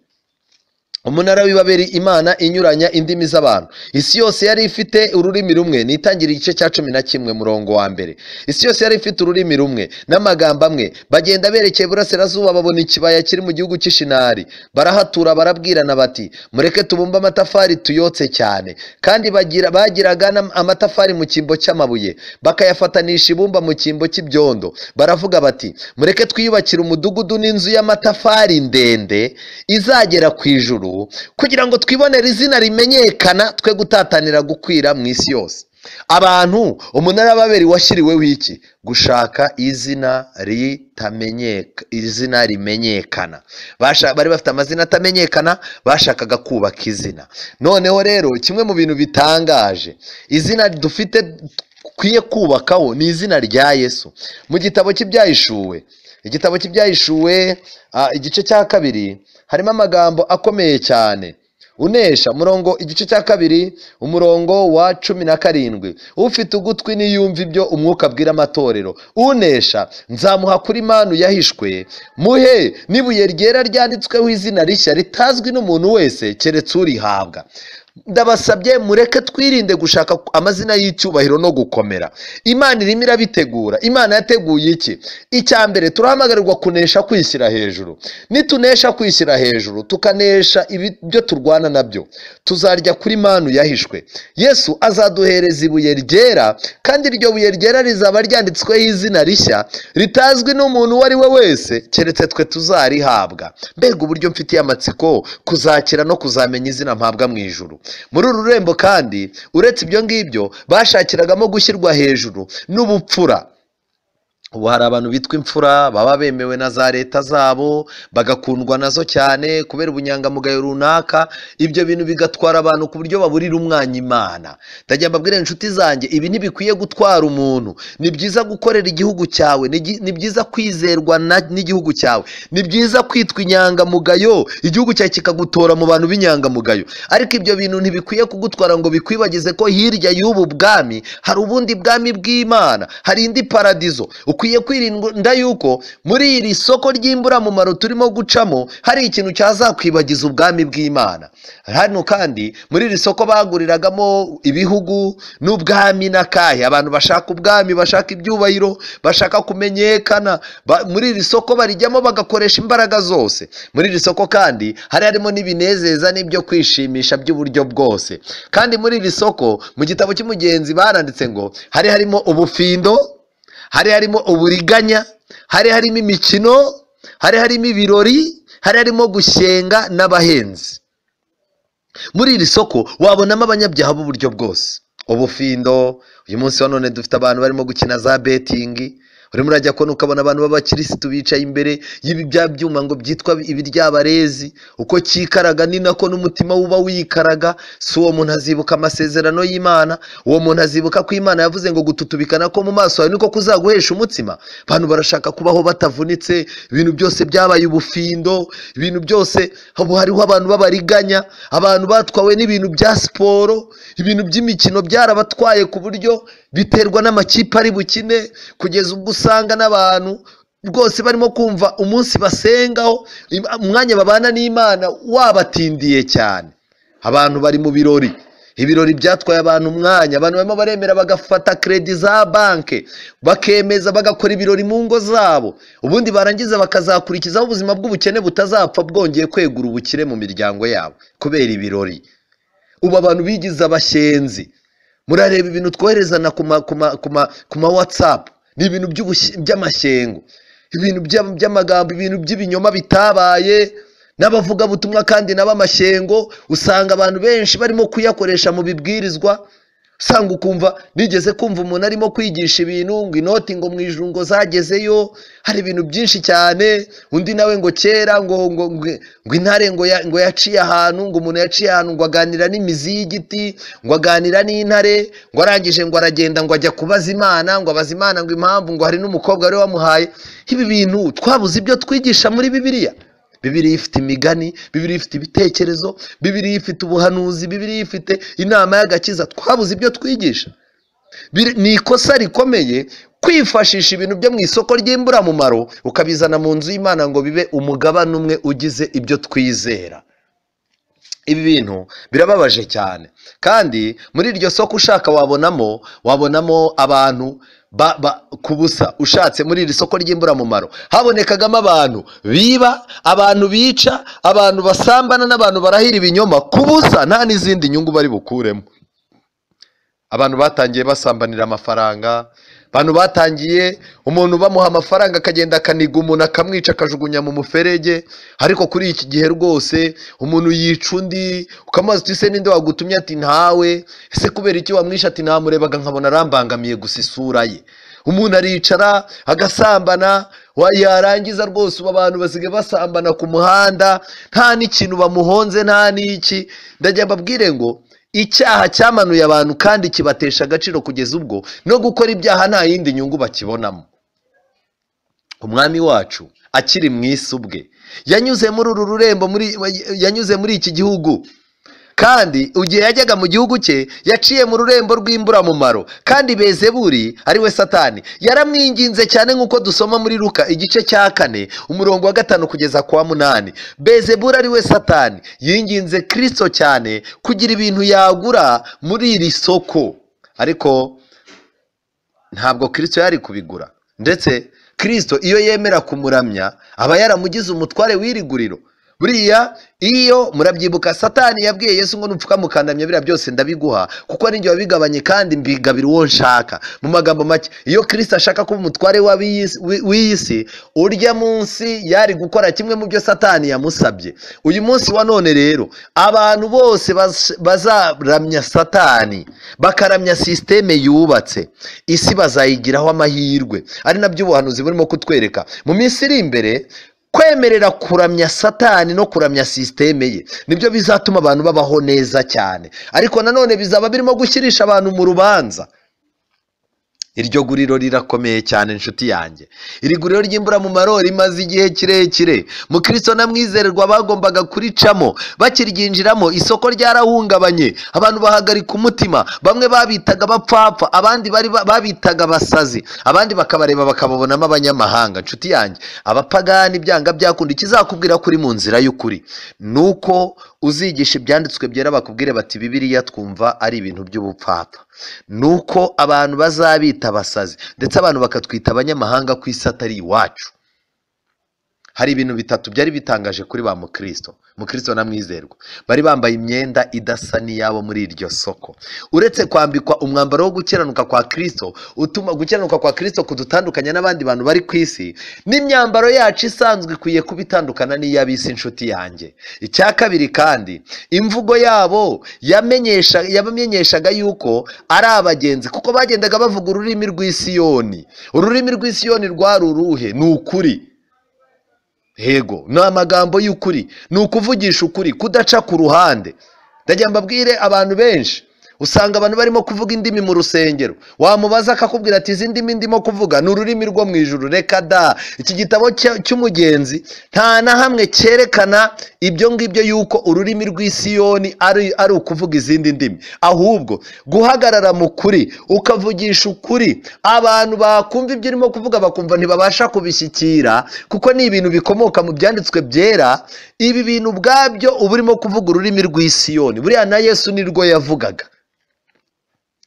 Umunara w'i Babeli, Imana inyuranya indimi z'abantu. Isi yose yari ifite ururimi rumwe. Ni Itangiriro igice cya 11 murongo wa 1. Isi yose yari ifite ururimi rumwe n'amagambo amwe. Bagenda berekeye iburasirazuba babona ikibaya kiri mu gihugu cy'Ishinari, barahatura, barabwirana bati mureke tubumbe amatafari tuyotse cyane. Kandi bagiraga amatafari mu cyimbo cy'amabuye, bakayafatanisha ibumba mu cyimbo cy'ibyondo. Baravuga bati mureke twiyubakire umudugudu n'inzu y'amatafari ndende izagera ku ijuru, kugira ngo twibonere izina rimenyekana, twe gutatanira gukwira mu isi yose. Abantu, umunara wa Babeli washyiriweho iki? Gushaka izina ritamenyeka, izina rimenyekana. Bari bafite amazina atamenyekana, bashakaga kubaka izina. Noneho rero kimwe mu bintu bitangaje, izina dufite dukwiye kubakaho ni izina rya Yesu. Mu gitabo cy'Ibyahishuwe, igitabo cy'Ibyahishuwe igice cya 2 harimo amagambo akomeye cyane. Unesha, umurongo igice cya 2 umurongo wa 17. Ufite ugutwi niyumva ibyo umwuka abwira amatorero. Unesha nzamuha kuri manu yahishwe, muhe n'ibuye ryera ryanditsweho izina rishya ritazwi n'umuntu wese keretse urihabwa. Ndabasabye mureke twirinde gushaka amazina y'icyubahiro no gukomera. Imana irimo irabitegura. Imana yateguye iki? Icya mbere, turahamagarirwa kunesha kwishyira hejuru. Nitunesha kwishyira hejuru, tukanesha ibyo turwana nabyo, tuzarya kuri manu yahishwe. Yesu azaduhereza ibuye ryera, kandi iryo buye ryera rizaba ryanditsweho izina rishya ritazwi n'umuntu uwo ari we wese keretse twe tuzarihabwa. Mbega uburyo mfitiye amatsiko kuzakira no kuzamenya izina mpabwa mu ijuru. Muri uru rurembo kandi, uretse ibyo ngibyo, bashakiragamo gushyirwa hejuru n'ubupfura. Ubu hari abantu bitwa imfura baba bemewe na za leta zabo, bagakundwa nazo cyane kubera ubunyangamugayo runaka. Ibyo bintu bigatwara abantu ku buryo baburira umwanya Imana. Ndagira mbabwire inshuti zanjye, ibi ntibikwiye gutwara umuntu. Ni byiza gukorera igihugu cyawe, ni byiza kwizerwa n'igihugu cyawe, ni byiza kwitwa inyangamugayo, igihugu cyawe kikagutora mu bantu b'inyangamugayo. Ariko ibyo bintu ntibikwiye kugutwara ngo bikwibagize ko hirya y'ubu bwami hari ubundi bwami bw'Imana, hari indi paradizo. Ukwiye kwirinda yuko muri iri soko ry'imburamumaro turimo gucamo hari ikintu cyazakwibagiza ubwami bw'Imana. Hano kandi muri iri soko baguriragamo ibihugu n'ubwami n'akahe, abantu bashaka ubwami, bashaka ibyubahiro, bashaka kumenyekana, muri iri soko barijyamo bagakoresha imbaraga zose. Muri iri soko kandi hari harimo n'ibinezeza n'ibyo kwishimisha by'uburyo bwose. Kandi muri iri soko mu gitabo cy'umugenzi baranditse ngo hari harimo ubufindo, hari harimo uburiganya, hari harimo imikino, hari harimo ibirori, hari harimo gushyenga n'abahenzi. Muri iri soko wabonamo abanyabyaha b'uburyo bwose. Ubufindo, uyu munsi wa none dufite abantu barimo gukina za betingi. Urimo urajya kubona ukabona abantu b'abakirisitu bicaye imbere y'ibi bya byuma ngo byitwa ibiryabarezi, uko cyikaraga ni nako n'umutima uba wikaraga. Si uwo muntu azibuka amasezerano y'Imana, uwo muntu azibuka ko Imana yavuze ngo gututubikana ko mu maso yawe niko kuzaguhesha umutsima. Abantu barashaka kubaho batavunitse, ibintu byose byabaye ubufindo, ibintu byose. Ubu hariho abantu b'abariganya, abantu batwawe n'ibintu bya siporo, ibintu by'imikino byarabatwaye ku buryo biterwa n'amakipe ari bukine, kugeza ubwo usanga n'abantu rwose barimo kumva umunsi basengaho, umwanya babana n'Imana wabatindiye cyane. Abantu bari mu birori, ibirori byatwaye abantu umwanya, abantu barimo baremera bagafata kredi za banke, bakemeza bagakora ibirori mu ngo zabo, ubundi barangiza bakazakurikizaho ubuzima bw'ubukene butazapfa bwongeye kwegura ubukire mu miryango yabo kubera ibirori. Ubu abantu bigize abashyenzi. Murareba ibintu twoherezana ku ma WhatsApp, ni ibintu by'amashyengo, ibintu by'amagambo, ibintu by'ibinyoma bitabaye, n'abavugabutumwa kandi n'abamashyengo. Usanga abantu benshi barimo kuyakoresha mu bibwirizwa. Usanga ukumva, nigeze kumva umuntu arimo kwigisha ibintu ngo inoti ngo mu ijuru ngo zagezeyo, hari ibintu byinshi cyane. Undi nawe ngo kera ngo ngo ngo intare ngo yaciye ahantu, ngo umuntu yaciye ahantu ngo aganira n'imizi y'igiti, ngo aganira n'intare, ngo arangije ngo aragenda ngo ajya kubaza Imana, ngo abaza Imana ngo impamvu, ngo hari n'umukobwa wari wamuhaye. Ibi bintu twabuze ibyo twigisha muri Bibiliya. Bibiliya ifite imigani, Bibiliya ifite ibitekerezo, Bibiliya ifite ubuhanuzi, Bibiliya ifite inama y'agakiza. Twabuze ibyo twigisha. Ni ikosa rikomeye kwifashisha ibintu byo mu isoko ry'imburamumaro ukabizana mu nzu y'Imana ngo bibe umugabane umwe ugize ibyo twizera. Ibi bintu birababaje cyane. Kandi muri iryo soko ushaka wabonamo abantu kubusa. Ushatse muri iri soko ry'imburamumaro habonekagamo abantu biba, abantu bica, abantu basambana n'abantu barahira ibinyoma kubusa, nta n'izindi nyungu bari bukuremo. Abantu batangiye basambanira amafaranga, abantu batangiye umuntu bamuha amafaranga akagenda akaniga umuntu akamwica akajugunya mu muferege. Ariko kuri iki gihe rwose umuntu yica undi, ukamubaza uti ese ninde wagutumye? Ati ntawe. Ese kubera iki wamwishe? Ati namurebaga nkabona arambangamiye gusa isura ye. Umuntu aricara agasambana, yarangiza rwose ubu abantu basigaye basambana ku muhanda nta n'ikintu bamuhonze, nta n'iki. Ndagira mbabwire ngo icyaha cyamanuye abantu kandi kibatesha agaciro kugeza ubwo no gukora ibyaha nta yindi nyungu bakibonamo. Umwami wacu akiri mu isi ubwe yanyuze muri uru rurembo, yanyuze muri iki gihugu, kandi igihe yajyaga mu gihugu cye yaciye mu rurembo rw'imburamumaro. Kandi Bezebuli ari we Satani yaramwinginze cyane, nk'uko dusoma muri Luka igice cya 4 umurongo wa 5 kugeza kwa 8. Bezebuli ari we Satani yinginze Kristo cyane kugira ibintu yagura muri iri soko, ariko ntabwo Kristo yari kubigura. Ndetse Kristo iyo yemera kumuramya aba yaramugize umutware w'iri guriro. Buriya iyo murabyibuka, Satani yabwiye Yesu ngo nupfuka mukandamya biriya byose ndabiguha, kuko ari njye wabigabanye kandi mbigabira uwo nshaka. Mu magambo make, iyo Kristo ashaka kuba umutware w'iyi si, urya munsi yari gukora kimwe mu byo Satani yamusabye. Uyu munsi wa none rero abantu bose bazaramya Satani, bakaramya sisiteme yubatse, isi bazayigiraho amahirwe. Ari nabyo ubuhanuzi burimo kutwereka mu minsi iri imbere. Kwemerera kuramya Satani no kuramya sisiteme ye nibyo bizatuma abantu babaho neza cyane, ariko nanone bizaba birimo gushyirisha abantu mu rubanza. Iryo guriro rirakomeye cyane inshuti yanjye. Iri guriro ry'imburamumaro rimaze igihe kirekire. Mukristo na mwizererwa bagombaga kuricamo, bakiryinjiramo isoko ryarahungabanye, abantu bahagarika umutima. Bamwe babitaga abapfapfa, abandi bari babitaga abasazi, abandi bakabareba bakababonamo abanyamahanga. Inshuti yanjye, abapagani byanga byakunda, ikizakubwira kuri mu nzira y'ukuri nuko uzigisha ibyanditswe byera bakubwire bati Bibiliya twumva ari ibintu by'ubupfapfa. Nuko abantu bazabita abasazi, ndetse abantu bakatwita abanyamahanga ku isi atari iwacu. Hari ibintu bitatu byari bitangaje kuri ba mukristo. Mukristo na mwizerwa bari bambaye imyenda idasa n'iyabo muri iryo soko. Uretse kwambikwa umwambaro wo gukiranuka kwa Kristo, utuma gukiranuka kwa Kristo kudutandukanya n'abandi bantu bari ku isi, n'imyambaro yacu isanzwe ikwiye kuba itandukana n'iy'ab'isi inshuti yanjye. Icya kabiri kandi, imvugo yabo yabamenyeshaga yuko ari abagenzi, kuko bagendaga bavuga ururimi rw'Isiyoni. Ururimi rw'Isiyoni rwari uruhe? Ni ukuri. Hego, ni amagambo y'ukuri, ni ukuvugisha ukuri, kudaca ku ruhande. Ndagira mbabwire abantu benshi, usanga abantu barimo kuvuga indimi mu rusengero, wamubaza akakubwira ati izi ndimi ndimo kuvuga ni ururimi rwo mu ijuru. Reka da! Iki gitabo cy'umugenzi nta na hamwe cyerekana ibyo ngibyo yuko ururimi rw'Isiyoni ari ukuvuga izindi ndimi, ahubwo guhagarara mu kuri, ukavugisha ukuri, abantu bakumva ibyo urimo kuvuga bakumva ntibabasha kubishyikira, kuko ni ibintu bikomoka mu byanditswe byera. Ibi bintu ubwabyo uba urimo kuvuga ururimi rw'Isiyoni. Buriya na Yesu nirwo yavugaga.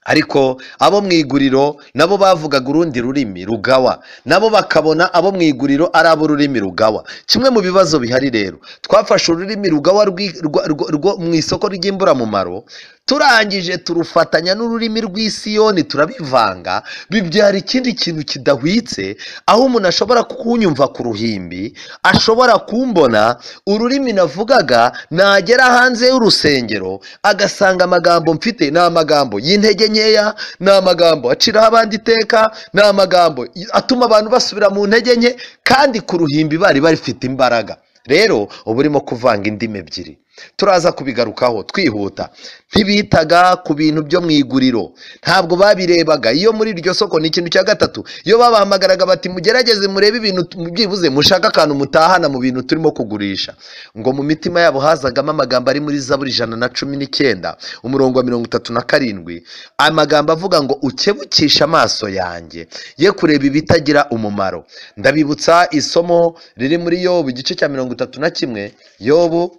Ariko abo mu iguriro nabo bavugaga urundi rurimi rugawa, nabo bakabona abo mu iguriro ari abo ururimi rugawa. Kimwe mu bibazo bihari rero, twafashe ururimi rugawa rwo mu isoko ry'imburamumaro, turangije turufatanya n'ururimi rw'Isiyoni, turabivanga, bibyara ikindi kintu kidahwitse, aho umuntu ashobora kunyumva ku ruhimbi, ashobora kumbona ururimi navugaga, nagera hanze y'urusengero agasanga amagambo mfite ni amagambo y'intege nkeya, ni amagambo aciraho abandi iteka, ni amagambo atuma abantu basubira mu ntege nke, kandi ku ruhimbi bari bafite imbaraga. Rero uba urimo kuvanga indimi ebyiri. Turaza kubigarukaho twihuta. Ntibitaga ku bintu byo mu iguriro, ntabwo babirebaga. Iyo muri iryo soko ni ikintu cya gatatu, iyo babahamagaraga bati mugerageze murebe ibintu byibuze mushaka akantu mutahana mu bintu turimo kugurisha, ngo mu mitima yabo hazagamo amagambo ari muri Zaburi 119 umurongo wa 37, amagambo avuga ngo ukebukisha amaso yanjye ye kureba ibitagira umumaro. Ndabibutsa isomo riri muri Yobu igice cya 31, Yobu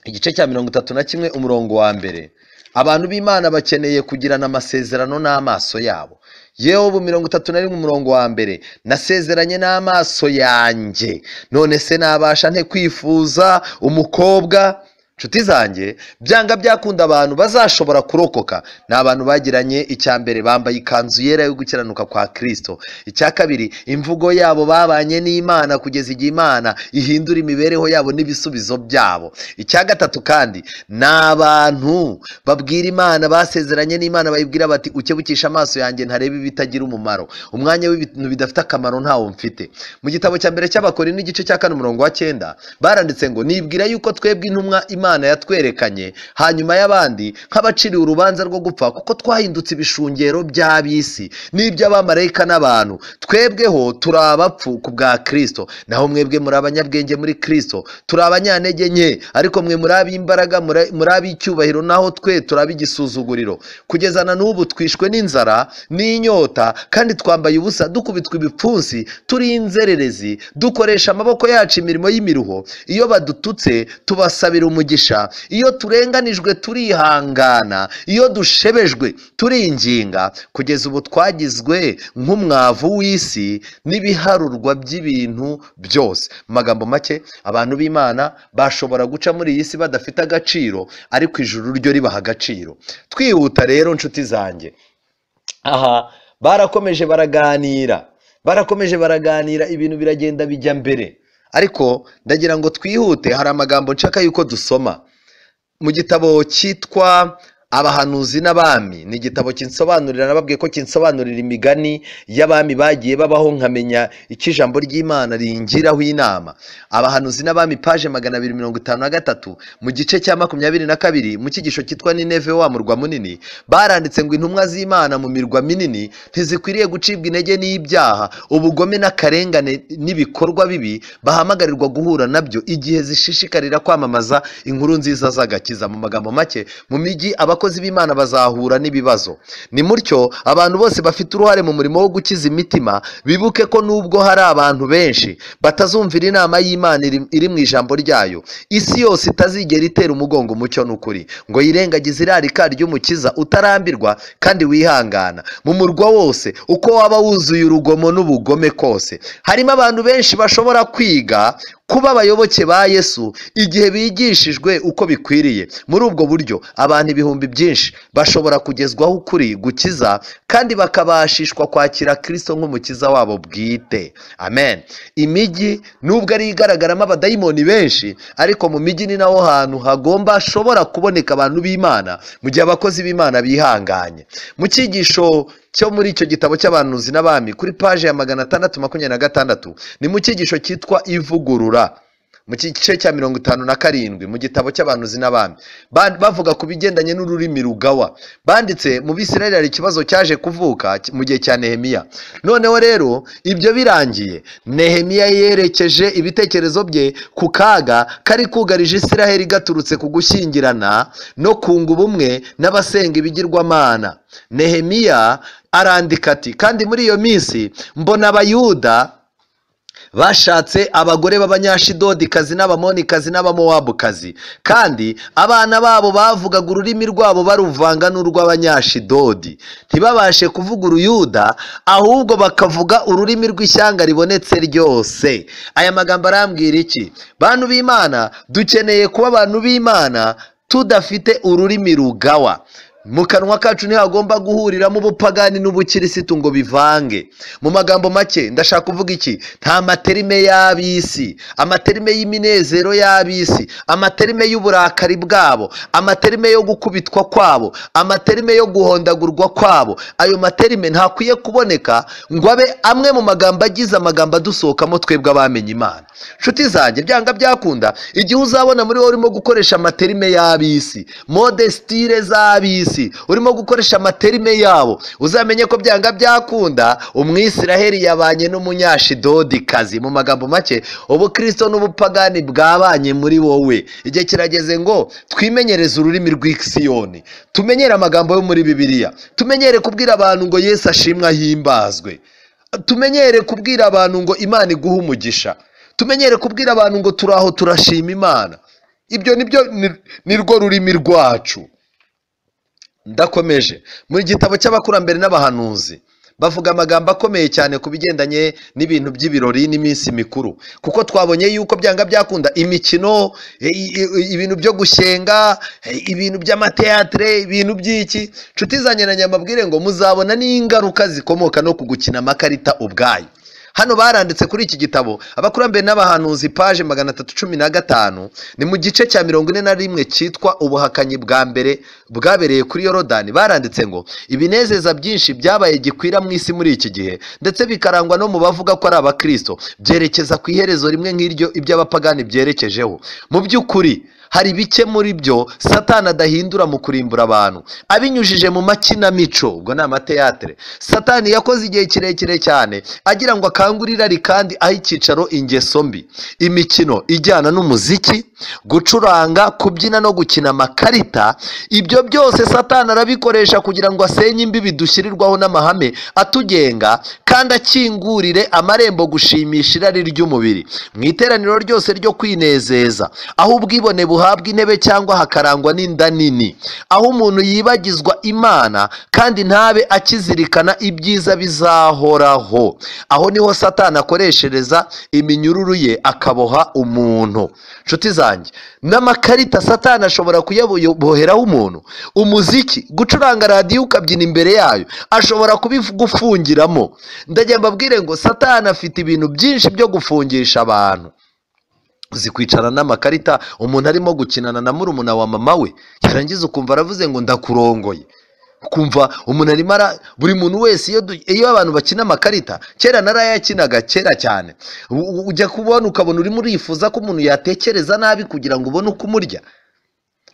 igice cya 31 umurongo wa mbere. Abantu b'Imana bakeneye kugirana amasezerano n'amaso yabo. Yobu 31 umurongo wa mbere, nasezeranye n'amaso yanjye, none se nabasha nte kwifuza umukobwa? Nshuti zanjye, byanga byakunda abantu bazashobora kurokoka ni abantu bagiranye icya mbere bambaye ikanzu yera yo gukiranuka kwa Kristo. Icya kabiri, imvugo yabo babanye n'Imana kugeza igihe Imana ihindura imibereho yabo n'ibisubizo byabo. Icya gatatu kandi, ni abantu babwira Imana, basezeranye n'Imana, bayibwira bati ukebukisha amaso yanjye ntarebe ibitagira umumaro, umwanya w'ibintu bidafite akamaro ntawo mfite. Mu gitabo cya mbere cy'Abakorinto igice cya 4 umurongo wa 9 baranditse ngo nibwira yuko twebwe intumwa Imana yatwerekanye hanyuma y'abandi nk'abaciriwe urubanza rwo gupfa, kuko twahindutse ibishungero by'ab'isi n'iby'abamarayika n'abantu. Twebweho turi abapfu ku bwa Kristo, naho mwebwe muri abanyabwenge muri Kristo. Turi abanyantege nke, ariko mwe muri ab'imbaraga, muri ab'icyubahiro, naho twe turi ab'igisuzuguriro. Kugeza na n'ubu twishwe n'inzara n'inyota, kandi twambaye ubusa, dukubitwa ibipfunsi, turi inzererezi, dukoresha amaboko yacu imirimo y'imiruho. Iyo badututse tubasabira umugisha, umugisha, iyo turenganijwe turihangana, iyo dushebejwe turinginga, kugeza ubu twagizwe nk'umwavu w'isi n'ibiharurwa by'ibintu byose. Mu magambo make, abantu b'Imana bashobora guca muri iyi si badafite agaciro, ariko ijuru ryo ribaha agaciro. Twihuta rero nshuti zanjye, aha barakomeje baraganira, barakomeje baraganira, ibintu biragenda bijya mbere. Ariko ndagira ngo twihute, hari amagambo nshaka yuko dusoma mu gitabo cyitwa Abahanuzi n'Abami. Ni igitabo kinsobanurira, nababwiye ko kinsobanurira imigani y'abami bagiye babaho, nkamenya icyo ijambo ry'Imana ringiraho inama. Abahanuzi n'Abami, paje 253, mu gice cya 22, mu cyigisho cyitwa Nineve wa murwa munini, baranditse ngo intumwa z'Imana mu mirwa minini ntizikwiriye gucibwa intege n'ibyaha, ubugome n'akarengane n'ibikorwa bibi bahamagarirwa guhura nabyo igihe zishishikarira kwamamaza inkuru nziza z'agakiza. Mu magambo make, mu mijyi abakozi b'Imana bazahura n'ibibazo. Ni mutyo abantu bose bafite uruhare mu murimo wo gukiza imitima bibuke ko nubwo hari abantu benshi batazumvira inama y'Imana iri mu ijambo ryayo, isi yose itazigera itera umugongo umucyo n'ukuri ngo yirengagize irarika ry'Umukiza utarambirwa kandi wihangana. Mu murwa wose uko waba wuzuye urugomo n'ubugome kose, harimo abantu benshi bashobora kwiga kuba abayoboke ba Yesu igihe bigishijwe uko bikwiriye. Muri ubwo buryo abantu ibihumbi byinshi bashobora kugezwaho ukuri gukiza kandi bakabashishwa kwakira Kristo nk'umukiza wabo bwite. Amen. Imijyi nubwo ari igaragaramo abadayimoni benshi, ariko mu mijyi ni naho hantu hagomba hashobora kuboneka abantu b'Imana mu gihe abakozi b'Imana bihanganye. Mu cyigisho cyo muri icyo gitabo cy'Abahanuzi n'Abami, kuri paje ya 626, ni mu cyigisho cyitwa Ivugurura, mu gice cya 57, mu gitabo cy'Abahanuzi n'Abami, bavuga ku bigendanye n'ururimi rugawa. Banditse mu Bisirayeli hari ikibazo cyaje kuvuka mu gihe cya Nehemiya. Noneho rero ibyo birangiye, Nehemiya yerekeje ibitekerezo bye ku kaga kari kugarije Isiraheli gaturutse ku gushyingirana no kunga ubumwe n'abasenga ibigirwamana. Nehemiya arandika ati: kandi muri iyo minsi mbona Abayuda bashatse abagore b'Abanyashidodikazi n'Abamonikazi n'Abamowabukazi, kandi abana babo bavugaga ururimi rwabo baruvanga n'urw'Abanyashidodi, ntibabashe kuvuga Uruyuda, ahubwo bakavuga ururimi rw'ishyanga ribonetse ryose. Aya magambo arambwira iki? Bantu b'Imana, dukeneye kuba abantu b'Imana tudafite ururimi rugawa. Mu kanwa kacu ntihagomba guhuriramo ubupagani n'ubukirisitu ngo bivange. Mu magambo make ndashaka kuvuga iki? Nta materime y'ab'isi, amaterime y'iminezero y'ab'isi, amaterime y'uburakari bwabo, amaterime yo gukubitwa kwabo, amaterime yo guhondagurwa kwabo. Ayo materime ntakwiye kuboneka ngo abe amwe mu magambo agize amagambo adusohokamo twebwe abamenye Imana. Nshuti zanjye, byanga byakunda igihe uzabona muri wowe urimo gukoresha amaterime y'ab'isi, mode style z'ab'isi, urimo gukoresha amaterime yabo, uzamenye ko byanga byakunda Umwisiraheli yabanye n'Umunyashidodikazi. Mu magambo make, ubukristo n'ubupagani bwabanye muri wowe. Igihe kirageze ngo twimenyereze ururimi rw'Isiyoni, tumenyere amagambo yo muri Bibiliya, tumenyere kubwira abantu ngo Yesu ashimwe ahimbazwe, tumenyere kubwira abantu ngo Imana iguhe umugisha, tumenyere kubwira abantu ngo turaho turashima Imana. Ibyo nibyo nirwo rurimi rwacu. Ndakomeje. Mu gitabo cy'Abakurambere n'Abahanuzi bavuga amagambo akomeye cyane ku bigendanye n'ibintu by'ibirori n'iminsi mikuru, kuko twabonye yuko byanga byakunda imikino, ibintu byo gushyenga, ibintu by'amateatre, ibintu by'iki. Nshuti zanjye na nyamabwire ngo muzabona n'ingaruka zikomoka no kugukina amakarita ubwayo. Hano baranditse kuri iki gitabo Abakurambere n'Abahanuzi, paje 315, ni mu gice cya 41 cyitwa Ubuhakanyi bwa mbere bwabereye kuri Yorodani. Baranditse ngo ibinezeza byinshi byabaye gikwira mu isi muri iki gihe, ndetse bikarangwa no mu bavuga ko ari abakristo, byerekeza ku iherezo rimwe nk'iryo iby'abapagani byerekejeho. Mu by'ukuri hari bike muri byo Satani adahindura mu kurimbura abantu abinyujije mu makinamico, ubwo ni amateatre. Satani yakoze igihe kirekire cyane agira ngo akangurire irari kandi ahe icyicaro ingeso mbi, imikino ijyana n'umuziki, gucuranga, kubyina no gukina amakarita. Ibyo byose Satani arabikoresha kugira ngo asenye imbibi dushyirirwaho n'amahame atugenga, kandi akingurire amarembo gushimisha irari ry'umubiri. Mu iteraniro ryose ryo kwinezeza, aho ubwibone buhabwa intebe cyangwa hakarangwa n'inda nini, aho umuntu yibagizwa Imana kandi ntabe akizirikana ibyiza bizahoraho. Aho niho Satani akoreshereza iminyururu ye akaboha umuntu. Nshuti zanjye, n'amakarita Satani ashobora kuyaboheraho umuntu. Umuziki, gucuranga radiyo ukabyina imbere yayo, ashobora kubigufungiramo. Ndagira mbabwire ngo Satani afite ibintu byinshi byo gufungisha abantu. Uzi kwicarana n'amakarita umuntu arimo gukinana na murumuna wa mama we, yarangiza ukumva aravuze ngo ndakurongoye. Ukumva umuntu arimo buri muntu wese iyo abantu bakina amakarita, kera narayakinaga kera cyane, ujya kubona ukabona urimo urifuza ko umuntu yatekereza nabi kugira ngo ubone uko umurya.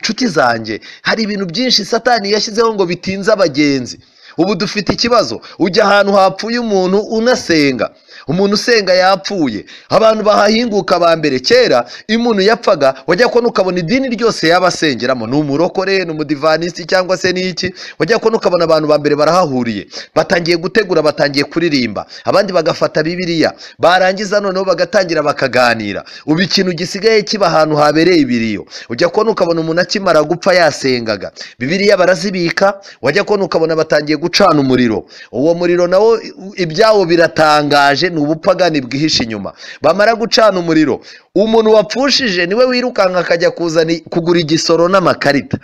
Nshuti zanjye, hari ibintu byinshi Satani yashyizeho ngo bitinze abagenzi. Ubu dufite ikibazo, ujya ahantu hapfuye umuntu unasenga, umuntu usenga yapfuye, abantu bahahinguka ba mbere. Kera iyo umuntu yapfaga wajya kubona ukabona idini ryose yabasengeramo, ni umurokore, ni umudivanisiti cyangwa se n'iki, wajya kubona ukabona abantu ba mbere barahahuriye, batangiye gutegura, batangiye kuririmba, abandi bagafata Bibiliya, barangiza noneho bagatangira bakaganira. Ubu ikintu gisigaye kiba ahantu habereye ibiriyo, ujya kubona ukabona umuntu akimara gupfa yasengaga, Bibiliya barazibika, wajya kubona ukabona batangiye gucana umuriro. Uwo muriro nawo ibyawo biratangaje, ni ubupagani bwihishe inyuma. Bamara gucana umuriro, umuntu wapfushije niwe wirukanka akajya kuzana kugura igisoro n'amakarita.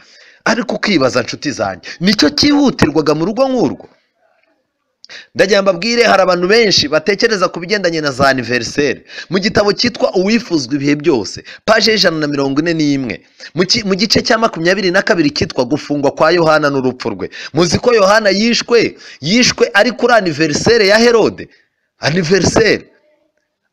Ariko ukibaza nshuti zanjye, nicyo cyihutirwaga mu rugo nk'urwo? Ndagira mbabwire, hari abantu benshi batekereza ku bigendanye na za anniversaire. Mu gitabo cyitwa Uwifuzwa ibihe byose, paje 141, mu gice cya 22 cyitwa Gufungwa kwa Yohana n'urupfu rwe. Muzi ko Yohana yishwe ari kuri anniversaire ya Herode. Anniversaire.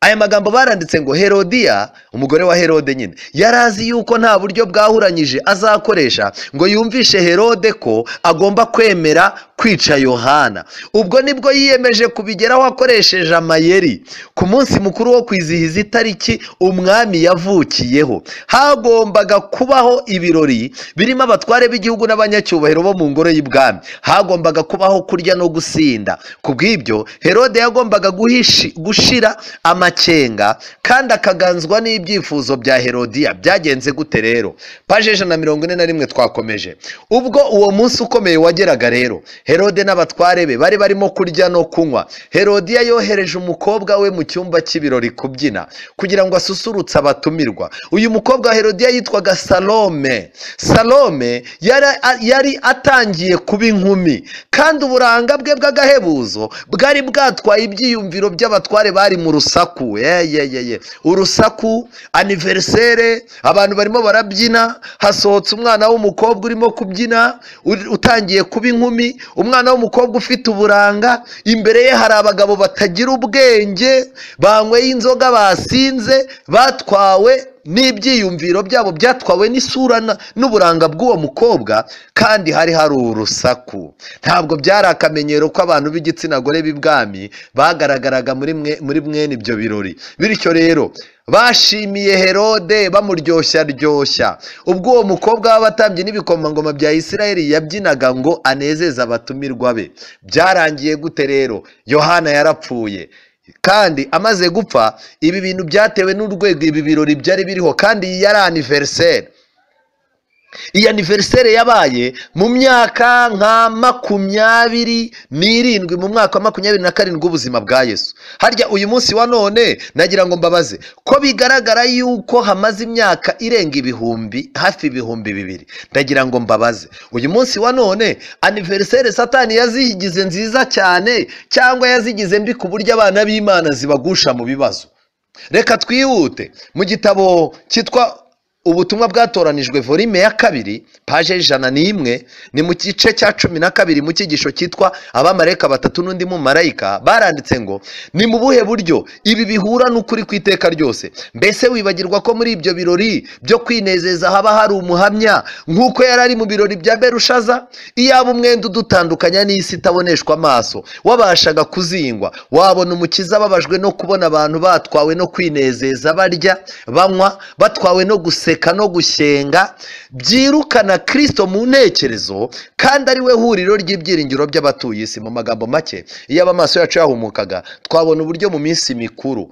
Aya magambo baranditse ngo Herodiya, umugore wa Herode nyine, yarazi yuko nta buryo bwahuranyije azakoresha ngo yumvishe Herode ko agomba kwemera kwica Yohana. Ubwo nibwo yiyemeje kubigeraho akoresheje amayeri. Ku munsi mukuru wo kwizihiza itariki umwami yavukiyeho, hagombaga kubaho ibirori birimo abatware b'igihugu n'abanyacyubahiro bo mu ngoro y'ibwami. Hagombaga kubaho kurya no gusinda. Kubw'ibyo Herode yagombaga gushira amakenga kandi akaganzwa n'ibyifuzo bya Herodiya. Byagenze gute rero? Paje 141 twakomeje. Ubwo uwo munsi ukomeye wageraga rero, Herode n'abatware be bari barimo kurya no kunywa. Herodiya yohereje umukobwa we mu cyumba cy'ibirori kubyina kugira ngo asusurutse abatumirwa. Uyu mukobwa wa Herodiya yitwaga Salome. Salome yari atangiye kuba inkumi, kandi uburanga bwe bw'agahebuzo bwari bwatwaye ibyiyumviro by'abatware bari mu rusaku. Urusaku, anniversaire, abantu barimo barabyina, hasohotse umwana w'umukobwa urimo kubyina utangiye kuba inkumi, umwana w'umukobwa ufite uburanga, imbere ye hari abagabo batagira ubwenge, banyweye inzoga, basinze, batwawe n'ibyiyumviro byabo, byatwawe n'isura n'uburanga bw'uwo mukobwa, kandi hari urusaku. Ntabwo byari akamenyero ko abantu b'igitsina gore b'ibwami bagaragaraga muri mwene ibyo birori. Bityo rero bashimiye Herode bamuryoshya ryoshya. Ubwo uwo mukobwa w'abatambyi n'ibikomangoma bya Isirayeli yabyinaga ngo anezeze abatumirwa be. Byarangiye gute rero? Yohana yarapfuye. Kandi amaze gupfa, ibi bintu byatewe n'urwego ibi birori byari biriho, kandi yari anniversaire. Iyi anniversaire yabaye mu myaka nka 27, mu mwaka wa 27 w'ubuzima bwa Yesu. Harya uyu munsi wa none nagira ngo mbabaze ko bigaragara yuko hamaze imyaka irenga ibihumbi, hafi 2000. Ndagira ngo mbabaze, uyu munsi wa none anniversaire Satani yazigize nziza cyane cyangwa yazigize mbi ku buryo abana b'Imana zibagusha mu bibazo? Reka twihute mu gitabo cyitwa Ubutumwa bwatoranijwe volume ya 2 page 101, ni mu gice cya 12 mu cyigisho cyitwa Abamarayika batatu n'undi mumarayika. Baranditse ngo ni mu buhe buryo ibi bihura n'ukuri kw'iteka ryose? Mbese wibagirwa ko muri ibyo birori byo kwinezeza haba hari umuhamya nk'uko yari ari mu birori bya Berushaza? Iyaba umwenda udutandukanya n'isi itaboneshwa amaso wabashaga kuzingwa, wabona umukiza babajwe no kubona abantu batwawe no kwinezeza, barya banywa, batwawe no guseka no gushyenga, byirukana Kristo mu ntekerezo, kandi ari we huriro ry'ibyiringiro by'abatuye isi. Mu magambo make, iyo amaso yacu yahumukaga, twabona uburyo mu minsi mikuru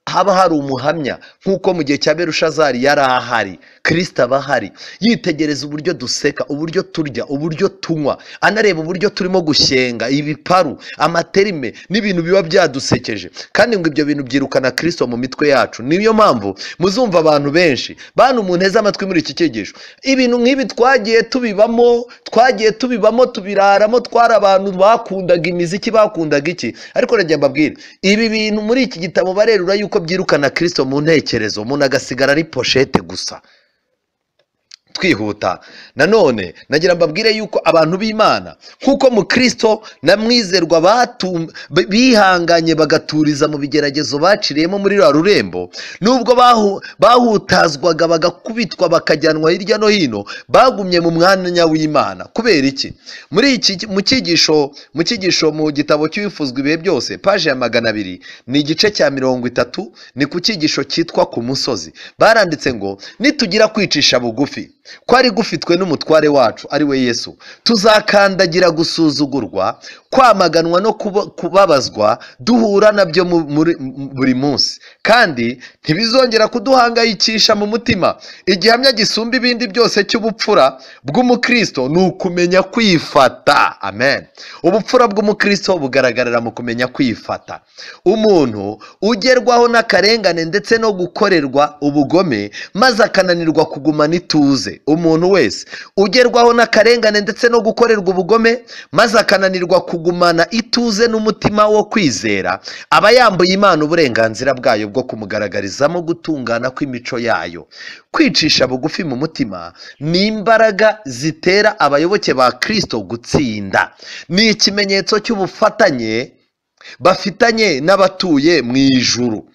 haba hari umuhamya nk'uko mu gihe cya Berushazari yari ahari, Kristo aba ahari, yitegereza uburyo duseka, uburyo turya, uburyo tunywa, anareba uburyo turimo gushyenga, ibiparu, amaterime n'ibintu biba byadusekeje. Kandi ngo ibyo bintu byirukana Kristo mu mitwe yacu. Niyo mpamvu muzumva abantu benshi bantu munteze amatwi muri iki cyigisho, ibintu nk'ibi twagiye tubibamo, tubiraramo, twari abantu bakundaga imiziki, bakundaga iki. Ariko nagiye mbabwira ibi bintu muri iki gitabo barerura yuko byirukana Kristo mu ntekerezo, umuntu agasigara ari poshete gusa. Twihuta nanone nagira mbabwire yuko abantu b'Imana nkuko mu Kristo na mwizerwa bihanganye bagaturiza mu bigeragezo baciriyemo muri rwa rurembo, nubwo bahutazwaga bagakubitwa bakajyanwa hirya no hino, bagumye mu mwanya w'Imana. Kubera iki? Muri iki mu cyigisho mu gitabo cy'Uwifuzwa ibihe byose, paje ya 200, ni igice cya 30, ni ku cyigisho cyitwa ku musozi. Baranditse ngo nitugira kwicisha bugufi kwari gufitwe n'umutware wacu ari we Yesu, tuzakandagira gusuzugurwa, kwamaganwa no kubabazwa duhura nabyo buri munsi, kandi ntibizongera kuduhangayikisha mu mutima. Igihamya gisumba ibindi byose cy'ubupfura bw'umukristo ni ukumenya kwifata. Amen. Ubupfura bw'umukristo bugaragarira mu kumenya kwifata. Umuntu ugerwaho n'akarengane ndetse no gukorerwa ubugome maze akananirwa kugumana ituze. Umuntu wese ugerwaho n'akarengane ndetse no gukorerwa ubugome maze akananirwa kugumana ituze n'umutima wo kwizera, aba yambuye Imana uburenganzira bwayo bwo kumugaragarizamo gutungana kw'imico yayo. Kwicisha bugufi mu mutima ni imbaraga zitera abayoboke ba Kristo gutsinda. Ni ikimenyetso cy'ubufatanye bafitanye n'abatuye mu ijuru.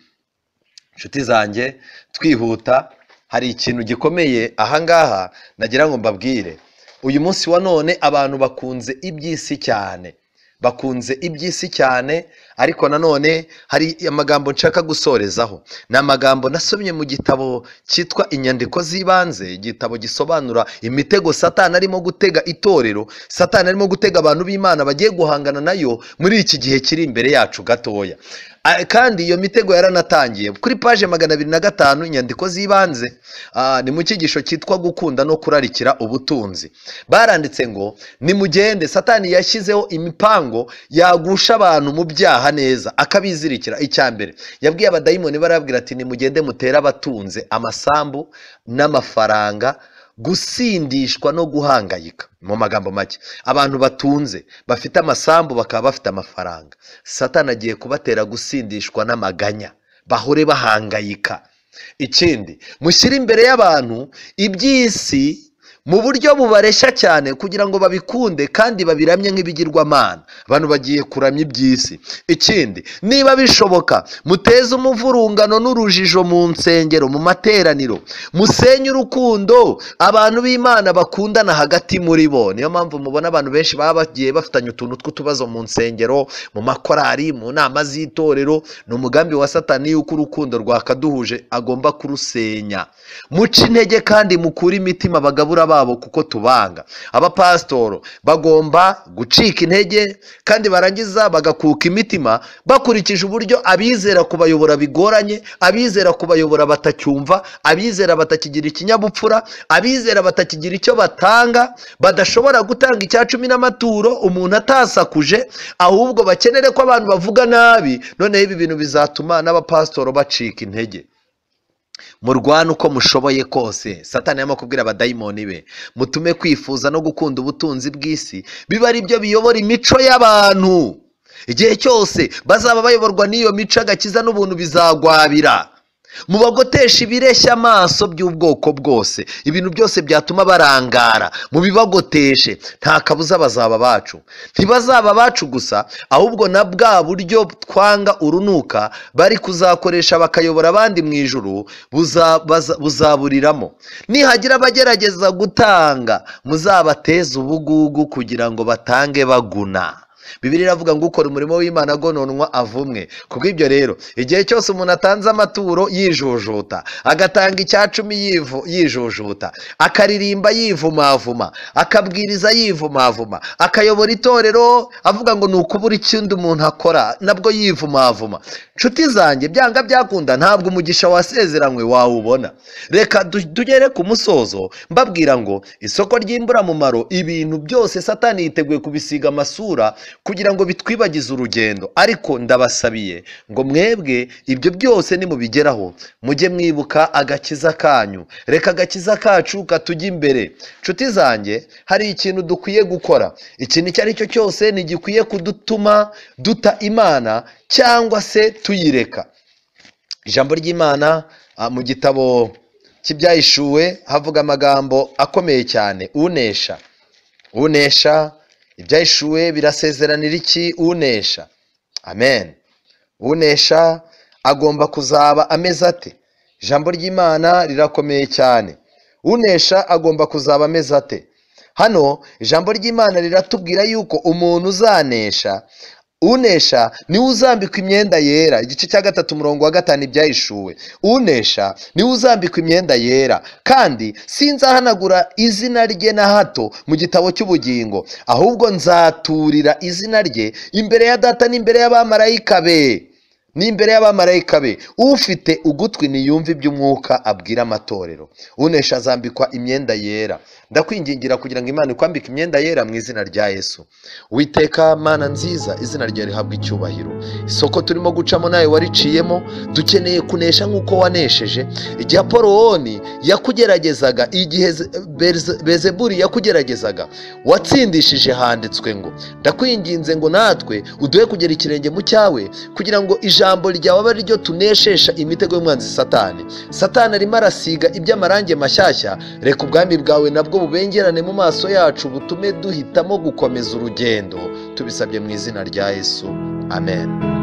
Inshuti zanjye, twihuta, hari ikintu gikomeye ahangaha nagira ngo mbabwire. Uyu munsi wa none abantu bakunze iby'isi cyane, bakunze iby'isi cyane, ariko nanone hari amagambo nshaka gusorezaho. Ni amagambo nasomye mu gitabo cyitwa Inyandiko z'Ibanze, igitabo gisobanura imitego Satani arimo gutega itorero, Satani arimo gutega abantu b'Imana bagiye guhangana nayo muri iki gihe kiri imbere yacu gatoya. Kandi iyo mitego yaranatangiye. Kuri paje 205 Inyandiko z'Ibanze, ni mu cyigisho cyitwa gukunda no kurarikira ubutunzi. Baranditse ngo nimugende, Satani yashyizeho imipango yagusha abantu mu byaha neza akabizirikira. Icya mbere yabwiye abadayimoni, barabwira ati nimugende mutere abatunze amasambu n'amafaranga gusindishwa no guhangayika. Mu magambo make, abantu batunze bafite amasambu bakaba bafite amafaranga, Satani agiye kubatera gusindishwa n'amaganya, bahore bahangayika. Ikindi, mushyire imbere y'abantu iby'isi mu buryo bubareshya cyane kugira ngo babikunde kandi babiramye nk'ibigirwamana. Abantu bagiye kuramya iby'isi. Ikindi, niba bishoboka muteze umuvurungano n'urujijo mu nsengero, mu materaniro, musenye urukundo abantu b'Imana bakundana hagati muri bo. Niyo mpamvu mubona abantu benshi baba bagiye bafitanye utuntu tw'utubazo mu nsengero, mu makorari, mu nama z'itorero. Ni umugambi wa Satani yuko urukundo rwakaduhuje agomba kurusenya. Muce intege kandi mukure imitima bagabura babo kuko tubanga. Abapasitoro bagomba gucika intege kandi barangiza bagakuka imitima bakurikije uburyo abizera kubayobora bigoranye, abizera kubayobora batacyumva, abizera batakigira ikinyabupfura, abizera batakigira icyo batanga, badashobora gutanga icya cumi n'amaturo umuntu atasakuje, ahubwo bakenere ko abantu bavuga nabi. Noneho ibi bintu bizatuma n'abapasitoro bacika intege. Murwane uko mushoboye kose. Satani yarimo kubwira abadayimoni be, mutume kwifuza no gukunda ubutunzi bw'isi biba ari byo biyobora imico y'abantu. Igihe cyose bazaba bayoborwa n'iyo mico, agakiza n'ubuntu bizagwabira. Mubagotesha ibireshya amaso by'ubwoko bwose, ibintu byose byatuma barangara, mubibagoteshe. Nta kabuza bazaba bacu. Ntibazaba bacu gusa, ahubwo na bwa buryo twanga urunuka bari kuzakoresha bakayobora abandi mu ijuru buzaburiramo. Nihagira abagerageza gutanga, muzabateze ubugugu kugira ngo batange baguna. Bibiliya iravuga ngo ukora umurimo w'Imana agononwa avumwe. Kubw'ibyo rero, igihe cyose umuntu atanze amaturo yijujuta, agatanga icyacumi yijujuta, akaririmba yivumavuma, akabwiriza yivumavuma, akayobora itorero avuga ngo ni ukubura ikindi umuntu akora nabwo yivumavuma, nshuti zanjye, byanga byakunda ntabwo umugisha wasezeranywe wawubona. Reka tugere ku musozo mbabwira ngo isoko ry'imburamumaro, ibintu byose Satani yiteguye kubisiga amasura kugira ngo bitwibagize urugendo. Ariko ndabasabiye ngo mwebwe ibyo byose nimubigeraho mujye mwibuka agakiza kanyu. Reka agakiza kacu katujya imbere. Nshuti zanjye, hari ikintu dukwiye gukora. Ikintu icyo ari cyo cyose ntigikwiye kudutuma duta Imana cyangwa se tuyireka. Ijambo ry'Imana mu gitabo cy'Ibyahishuwe havuga amagambo akomeye cyane. Unesha, unesha. Ibyahishuwe birasezeranira iki unesha? Amen. Unesha agomba kuzaba ameze ate? Ijambo ry'Imana rirakomeye cyane. Unesha agomba kuzaba ameze ate? Hano ijambo ry'Imana riratubwira yuko umuntu uzanesha, unesha niwe uzambikwa imyenda yera. Igice cya 3 umurongo wa 5 Ibyahishuwe. Unesha niwe uzambikwa imyenda yera, kandi sinzahanagura izina rye na hato mu gitabo cy'ubugingo, ahubwo nzaturira izina rye imbere ya Data n'imbere y'abamarayika be. N'imbere y'abamarayika be. Ufite ugutwi niyumve iby'umwuka abwira amatorero. Unesha azambikwa imyenda yera. Ndakwingingira kugira ngo Imana ikwambike imyenda yera mu izina rya Yesu. Uwiteka Mana nziza, izina ryawe rihabwe icyubahiro. Isoko turimo gucamo nawe wariciyemo, dukeneye kunesha nk'uko wanesheje. Igihe Apoloni yakugeragezaga, igihe Bezebuli yakugeragezaga, watsindishije, handitswe ngo ndakwinginze ngo natwe uduhe kugera ikirenge mu cyawe, kugira ngo ijambo ryawe abe ryo tuneshesha imitego y'umwanzi Satani. Satani arimo arasiga iby'amarange mashyashya. Reka ubwami bwawe nabwo bubengerane mu maso yacu, butume duhitamo gukomeza urugendo. Tubisabye mu izina rya Yesu, amen.